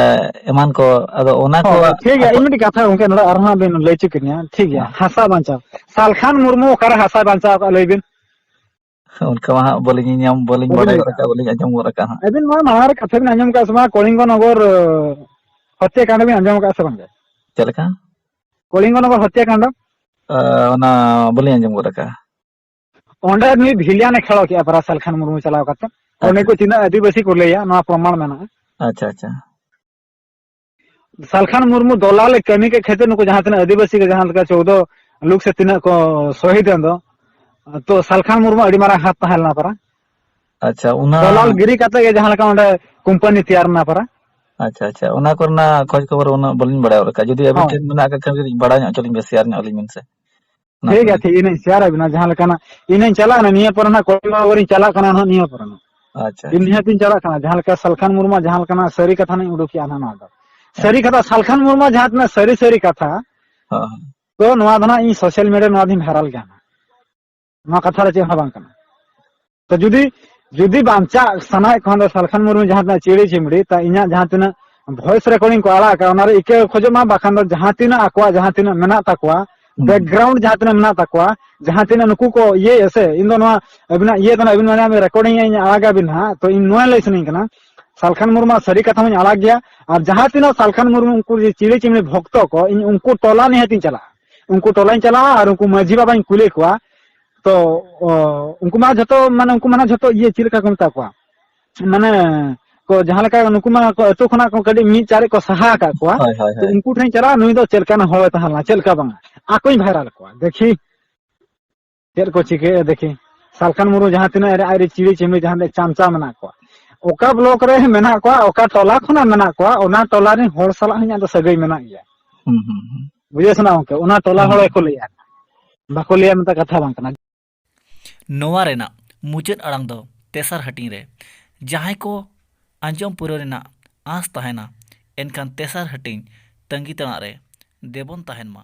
ᱮᱢᱟᱱ ᱠᱚ, ᱟᱫᱚ ᱚᱱᱟ ᱠᱚ ᱦᱳᱭ, ᱴᱷᱤᱠ ᱜᱮᱭᱟ᱾ ᱟᱠᱚ ᱤᱧ ᱢᱤᱫᱴᱤᱡ ᱠᱟᱛᱷᱟ ᱜᱚᱝᱠᱮ ᱱᱚᱰᱮ ᱟᱨᱦᱚᱸ ᱦᱟᱸᱜ ᱵᱤᱱ ᱞᱟᱹᱭ ᱦᱚᱪᱚ ᱠᱤᱫᱤᱧᱟ᱾ ᱴᱷᱤᱠ ᱜᱮᱭᱟ, ᱦᱮᱸ᱾ ᱦᱟᱥᱟ ᱵᱟᱧᱪᱟᱣ᱾ ᱥᱟᱞᱠᱷᱟᱱ ᱢᱩᱨᱢᱩ ᱚᱠᱟᱨᱮ ᱦᱟᱥᱟᱭ ᱵᱟᱧᱪᱟᱣ ᱟᱠᱟᱫᱼᱟ, ᱞᱟᱹᱭ ᱵᱤᱱ? ᱚᱱᱠᱟ ᱢᱟ ᱦᱟᱸᱜ ᱵᱟᱹᱞᱤᱧ ᱧᱟᱢ, ᱵᱟᱹᱞᱤᱧ ᱵᱟᱹᱵᱤᱱ ᱵᱟᱲᱟᱭ ᱞᱟᱹᱭ ᱜᱚᱫ ᱠᱟᱜᱼᱟ᱾ ᱟᱠᱟᱫ, ᱵᱟᱹᱞᱤᱧ ᱟᱸᱡᱚᱢ ᱜᱚᱫ ᱟᱠᱟᱫ ᱦᱟᱸᱜ᱾ ᱟᱹᱵᱤᱱ ᱱᱚᱣᱟ ᱢᱟᱲᱟᱝ ᱨᱮ ᱠᱟᱛᱷᱟ ᱵᱤᱱ ᱟᱸᱡᱚᱢ ᱟᱠᱟᱫ ᱥᱮ ᱵᱟᱝ? ᱠᱚᱞᱤᱝᱜᱚ ᱱᱚᱜᱚᱨ, ᱟᱹ, ᱦᱚᱛᱭᱟᱠᱟᱱᱰ ᱵᱤᱱ ᱟᱸᱡᱚᱢ ᱟᱠᱟᱫ ᱥᱮ ᱵᱟᱝ ᱜᱮ? ᱪᱮᱫ ᱞᱮᱠᱟ? ᱠᱚᱞᱤᱝᱜᱚ ᱱᱚᱜᱚᱨ ᱦᱚᱛᱭᱟᱠᱟᱱᱰ? ᱟᱹ, ᱚᱱᱟ ᱵᱟᱹᱞᱤᱧ ᱟᱸᱡᱚᱢ ᱜᱚᱫ ᱟᱠᱟᱫᱼᱟ᱾ ᱚᱸᱰᱮ ᱱᱩᱭ ᱵᱷᱤᱞᱤᱭᱟᱱ ᱮ ᱠᱷᱮᱞ ᱠᱮᱜᱼᱟ ᱯᱟᱨᱟ ᱥᱟᱞᱠᱷᱟᱱ ᱢᱩᱨᱢᱩ ᱪᱟᱞᱟᱣ ᱠᱟᱛᱮ᱾ ᱚᱸᱰᱮ ᱟᱪᱪᱷᱟ᱾ ᱠᱚ ᱛᱤᱱᱟᱹᱜ ᱟᱹᱫᱤᱵᱟᱹᱥᱤ ᱠᱚ ᱞᱟᱹᱭᱟ, ᱱᱚᱣᱟ ᱯᱨᱚᱢᱟᱬ ᱢᱮᱱᱟᱜᱼᱟ᱾ ᱟᱪᱪᱷᱟ, ᱟᱪᱪᱷᱟ᱾ ᱥᱟᱞᱠᱷᱟᱱ ᱢᱩᱨᱢᱩ ᱫᱚᱞᱟᱞ ᱮ ᱠᱟᱹᱢᱤ ᱠᱮᱫ ᱠᱷᱟᱹᱛᱤᱨ ᱱᱩᱠᱩ ᱡᱟᱦᱟᱸ ᱛᱤᱱᱟᱹᱜ ᱟᱹᱫᱤᱵᱟᱹᱥᱤ ᱠᱚ ᱡᱟᱦᱟᱸ ᱞᱮᱠᱟ ᱪᱳᱣᱫᱚ ᱞᱳᱠ ᱥᱮ ᱛᱤᱱᱟᱹᱜ ᱠᱚ ᱥᱚᱦᱤᱫ ᱮᱱ ᱫᱚ, ᱛᱚ ᱥᱟᱞᱠᱷᱟᱱ ᱢᱩᱨᱢᱩ ᱟᱹᱰᱤ ᱢᱟᱨᱟᱝ ᱦᱟᱛ ᱛᱟᱦᱮᱸ ᱞᱮᱱᱟ ᱯᱟᱨᱟ᱾ ᱟᱪᱪᱷᱟ, ᱚᱱᱟ ᱫᱚᱞᱟᱞ ᱜᱤᱨᱤ ᱠᱟᱛᱮ ᱜᱮ ᱡᱟᱦᱟᱸ ᱞᱮᱠᱟ ᱚᱸᱰᱮ ᱠᱳᱢᱯᱟᱱᱤ ᱛᱮᱭᱟᱨ ᱮᱱᱟ ᱯᱟᱨᱟ᱾ ᱟᱪᱪᱷᱟ, ᱟᱪᱪᱷᱟ, ᱚᱱᱟ ᱠᱚᱨᱮᱱᱟᱜ ᱠᱷᱚᱡᱽ ᱠᱷᱚᱵᱚᱨ ᱩᱱᱟᱹᱜ ᱵᱟᱹᱞᱤᱧ ᱵᱟᱲᱟᱭ ᱜᱚᱫ ᱠᱟᱜᱼᱟ᱾ ᱡᱩᱫᱤ ᱟᱹᱵᱤᱱ ᱦᱚᱸ᱾ ᱴᱷᱮᱱ ᱢᱮᱱᱟᱜ ᱠᱟᱜ ᱠᱷᱟᱱ ᱠᱟᱹᱴᱤᱡ ᱵᱟᱲᱟᱭ ᱧᱚᱜ ᱦᱚᱪᱚ ᱞᱤᱧ ᱵᱮᱱ ᱥᱮ᱾ ᱚᱱᱟ ᱴᱷᱤᱠ ᱠᱚ ᱜᱮᱭᱟ, ᱞᱟᱹᱭ᱾ ᱴᱷᱤᱠ, ᱤᱧ ᱦᱟᱸᱜ ᱤᱧ ᱥᱮᱭᱟᱨ ᱟᱵᱤᱱᱟ ᱡᱟᱦᱟᱸ ᱞᱮᱠᱟᱱᱟᱜ᱾ ᱤᱧ ᱦᱟᱸᱜ ᱤᱧ ᱪᱟᱞᱟᱜ ᱠᱟᱱᱟ ᱱᱤᱭᱟᱹ ᱯᱚᱨᱮ ᱱᱟᱜ ᱠᱚᱞᱤᱝᱜᱚ ᱱᱚᱜᱚᱨᱤᱧ ᱪᱟᱞᱟᱜ ᱠᱟᱱᱟ ᱱᱟᱦᱟᱜ ᱱᱤᱭᱟᱹ ᱯᱚᱨᱮ ᱱᱟᱜ᱾ ᱟᱪᱪᱷᱟ, ᱤᱧ ᱟᱪᱪᱷᱟ᱾ ᱱᱤᱦᱟᱹᱛ ᱤᱧ ᱪᱟᱞᱟᱜ ᱠᱟᱱᱟ ᱡᱟᱦᱟᱸ ᱞᱮᱠᱟ ᱥᱟᱞᱠᱷᱟᱱ ᱢᱩᱨᱢᱩᱣᱟᱜ ᱡᱟᱦᱟᱸ ᱞᱮᱠᱟᱱᱟᱜ ᱥᱟᱹᱨᱤ ᱠᱟᱛᱷᱟ ᱱᱟᱜ ᱤᱧ ᱩᱰᱩᱠᱮᱜᱼᱟ ᱱᱟᱦᱟᱜ ᱱᱚᱣᱟ ᱫᱚ᱾ ᱦᱮᱸ᱾ ᱥᱟᱹᱨᱤ ᱠᱟᱛᱷᱟ, ᱥᱟᱞᱠᱷᱟᱱ ᱢᱩᱨᱢᱩᱣᱟᱜ ᱡᱟᱦᱟᱸ ᱛᱤᱱᱟᱹᱜ ᱥᱟᱹᱨᱤ ᱥᱟᱹᱨᱤ ᱠᱟᱛᱷᱟ, ᱦᱚᱸ, ᱦᱚᱸ᱾ ᱛᱚ ᱱᱚᱣᱟ ᱫᱚ ᱱᱟᱦᱟᱜ ᱤᱧ ᱥᱳᱥᱟᱞ ᱢᱤᱰᱤᱭᱟ ᱱᱚᱣᱟ ᱫᱚᱧ ᱵᱷᱟᱭᱨᱟᱞ ᱜᱮᱭᱟ ᱱᱟᱦᱟᱜ᱾ ᱱᱚᱣᱟ ᱠᱟᱛᱷᱟ ᱨᱮ ᱪᱮᱫ ᱦᱚᱸ ᱵᱟᱝ ᱠᱟᱱᱟ᱾ ᱛᱚ ᱡᱩᱫᱤ, ᱡᱩᱫᱤ ᱵᱟᱧᱪᱟᱜ ᱥᱟᱱᱟᱭᱮᱫ ᱠᱚ ᱠᱷᱟᱱ ᱫᱚ ᱥᱟᱞᱠᱷᱟᱱ ᱢᱩᱨᱢᱩ ᱡᱟᱦᱟᱸ ᱛᱤᱱᱟᱹᱜ ᱪᱤᱲᱤ ᱪᱤᱢᱲᱤ, ᱛᱟ ᱤᱧᱟᱹᱜ ᱡᱟᱦᱟᱸ ᱛᱤᱱᱟᱹᱜ voice recording ᱠᱚ ᱟᱲᱟᱜ ᱟᱠᱟᱫ, ᱚᱱᱟ ᱨᱮ ᱤᱠᱟᱹ ᱠᱷᱚᱡᱚᱜ ᱢᱟ, ᱵᱟᱠᱷᱟᱱ ᱫᱚ ᱡᱟᱦᱟᱸ ᱛᱤᱱᱟᱹᱜ ᱟᱠᱚᱣᱟᱜ ᱡᱟᱦᱟᱸ ᱛᱤᱱᱟᱹᱜ ᱢᱮᱱᱟᱜ ᱛᱟᱠᱚᱣᱟ, ᱦᱩᱸ᱾ Background ᱡᱟᱦᱟᱸ ᱛᱤᱱᱟᱹᱜ ᱢᱮᱱᱟᱜ ᱛᱟᱠᱚᱣᱟ, ᱡᱟᱦᱟᱸ ᱛᱤᱱᱟᱹᱜ ᱱᱩᱠᱩ ᱠᱚ ᱤᱭᱟᱹᱭᱟ ᱥᱮ, ᱤᱧ ᱫᱚ ᱱᱚᱣᱟ ᱟᱹᱵᱤᱱᱟᱜ ᱤᱭᱟᱹ ᱫᱚ ᱱᱟᱜ ᱟᱹᱵᱤᱱ ᱢᱮᱱᱟ recording ᱤᱧ ᱟᱲᱟᱜᱟ ᱵᱤᱱ ᱦᱟᱸᱜ, ᱛᱚ ᱤᱧ ᱱᱚᱣᱟ ᱞᱟᱹᱭ ᱥᱟᱱᱟᱧ ᱠᱟᱱᱟ, ᱥᱟᱞᱠᱷᱟᱱ ᱢᱩᱨᱢᱩᱣᱟᱜ ᱥᱟᱹᱨᱤ ᱠᱟᱛᱷᱟ ᱢᱟᱧ ᱟᱲᱟᱜ ᱜᱮᱭᱟ, ᱟᱨ ᱡᱟᱦᱟᱸ ᱛᱤᱱᱟᱹᱜ ᱥᱟᱞᱠᱷᱟᱱ ᱢᱩᱨᱢᱩ ᱩᱱᱠᱩ ᱡᱮ ᱪᱤᱲᱤ ᱪᱤᱢᱲᱤ ᱵᱷᱚᱠᱛᱚ ᱠᱚ, ᱤᱧ ᱩᱱᱠᱩ ᱴᱚᱞᱟ ᱱᱤᱦᱟᱹᱛᱤᱧ ᱪᱟᱞᱟᱜᱼᱟ, ᱩᱱᱠᱩ ᱴᱚᱞᱟᱧ ᱪᱟᱞᱟᱜᱼᱟ ᱟᱨ ᱩᱱᱠᱩ ᱢᱟᱹᱡᱷᱤ ᱵᱟᱵᱟᱧ ᱠᱩᱞᱤ ᱠᱚᱣᱟ, ᱛᱚ, ᱚ, ᱩᱱᱠᱩ ᱢᱟ ᱡᱷᱚᱛᱚ, ᱢᱟᱱᱮ, ᱩᱱᱠᱩ ᱢᱟ ᱡᱷᱚᱛᱚ ᱤᱭᱟᱹ, ᱪᱮᱫ ᱞᱮᱠᱟ ᱠᱚ ᱢᱮᱛᱟ ᱠᱚᱣᱟ? ᱢᱟᱱᱮ, ᱠᱚ, ᱡᱟᱦᱟᱸ ᱞᱮᱠᱟ ᱱᱩᱠᱩ ᱢᱟ ᱠᱚ ᱟᱹᱛᱩ ᱠᱷᱚᱱᱟᱜ ᱠᱚ ᱠᱟᱹᱴᱤᱡ ᱢᱤᱫ ᱪᱟᱨᱮᱡ ᱠᱚ ᱥᱟᱦᱟ ᱟᱠᱟᱫ ᱠᱚᱣᱟ᱾ ᱦᱳᱭ, ᱦᱳᱭ, ᱛᱚ, ᱦᱳᱭ᱾ ᱩᱱᱠᱩ ᱴᱷᱮᱱ ᱪᱟᱞᱟᱜᱼᱟ, ᱱᱩᱭ ᱫᱚ ᱪᱮᱫ ᱞᱮᱠᱟᱱ ᱦᱚᱲᱮ ᱛᱟᱦᱮᱸ ᱞᱮᱱᱟ, ᱪᱮᱫ ᱞᱮᱠᱟ ᱵᱟᱝᱟ? ᱟᱠᱚᱧ ᱵᱷᱟᱭᱨᱟᱞ ᱠᱚᱣᱟ, ᱫᱮᱠᱷᱤ ᱪᱮᱫ ᱠᱚ ᱪᱤᱠᱟᱹᱭᱮᱫᱼᱟ, ᱫᱮᱠᱷᱤ᱾ ᱥᱟᱞᱠᱷᱟᱱ ᱢᱩᱨᱢᱩ ᱡᱟᱦᱟᱸ ᱛᱤᱱᱟᱹᱜ ᱟᱡ ᱨᱮ ᱪᱤᱲᱤ ᱪᱤᱢᱲᱤ ᱡᱟᱦᱟᱸ ᱛᱤᱱᱟᱹᱜ ᱪᱟᱢᱪᱟ ᱢᱮᱱᱟᱜ ᱠᱚᱣᱟ, ᱚᱠᱟ block ᱨᱮ ᱢᱮᱱᱟᱜ ᱠᱚᱣᱟ, ᱚᱠᱟ ᱴᱚᱞᱟ ᱠᱷᱚᱱᱟᱜ ᱢᱮᱱᱟᱜ ᱠᱚᱣᱟ, ᱚᱱᱟ ᱴᱚᱞᱟ ᱨᱮᱱ ᱦᱚᱲ ᱥᱟᱞᱟᱜ ᱦᱚᱸ ᱤᱧᱟᱹᱜ ᱫᱚ ᱥᱟᱹᱜᱟᱹᱭ ᱢᱮᱱᱟᱜ ᱜᱮᱭᱟ᱾ ᱦᱩᱸ, ᱦᱩᱸ, ᱦᱩᱸ᱾ ᱵᱩᱡᱷᱟᱹᱣ ᱥᱟᱱᱟ ᱜᱚᱢᱠᱮ, ᱚᱱᱟ ᱴᱚᱞᱟ ᱦᱩᱸ, ᱦᱚᱲ ᱦᱩᱸ᱾ ᱜᱮᱠᱚ ᱞᱟᱹᱭᱟ, ᱵᱟᱠᱚ ᱞᱟᱹᱭᱟ ᱢᱮᱱᱛᱮ ᱠᱟᱛᱷᱟ ᱵᱟᱝ ᱠᱟᱱᱟ᱾ ᱱᱚᱣᱟ ᱨᱮᱱᱟᱜ ᱢᱩᱪᱟᱹᱫ ᱟᱲᱟᱝ ᱫᱚ ᱛᱮᱥᱟᱨ ᱦᱟᱹᱴᱤᱧ ᱨᱮ᱾ ᱡᱟᱦᱟᱸᱭ ᱠᱚ ᱟᱸᱡᱚᱢ ᱯᱩᱨᱟᱹᱣ ᱨᱮᱱᱟᱜ ᱟᱸᱥ ᱛᱟᱦᱮᱱᱟ, ᱮᱱᱠᱷᱟᱱ ᱛᱮᱥᱟᱨ ᱦᱟᱹᱴᱤᱧ ᱛᱟᱺᱜᱤ ᱛᱟᱲᱟᱜ ᱨᱮ ᱫᱮᱵᱚᱱ ᱛᱟᱦᱮᱱ ᱢᱟ᱾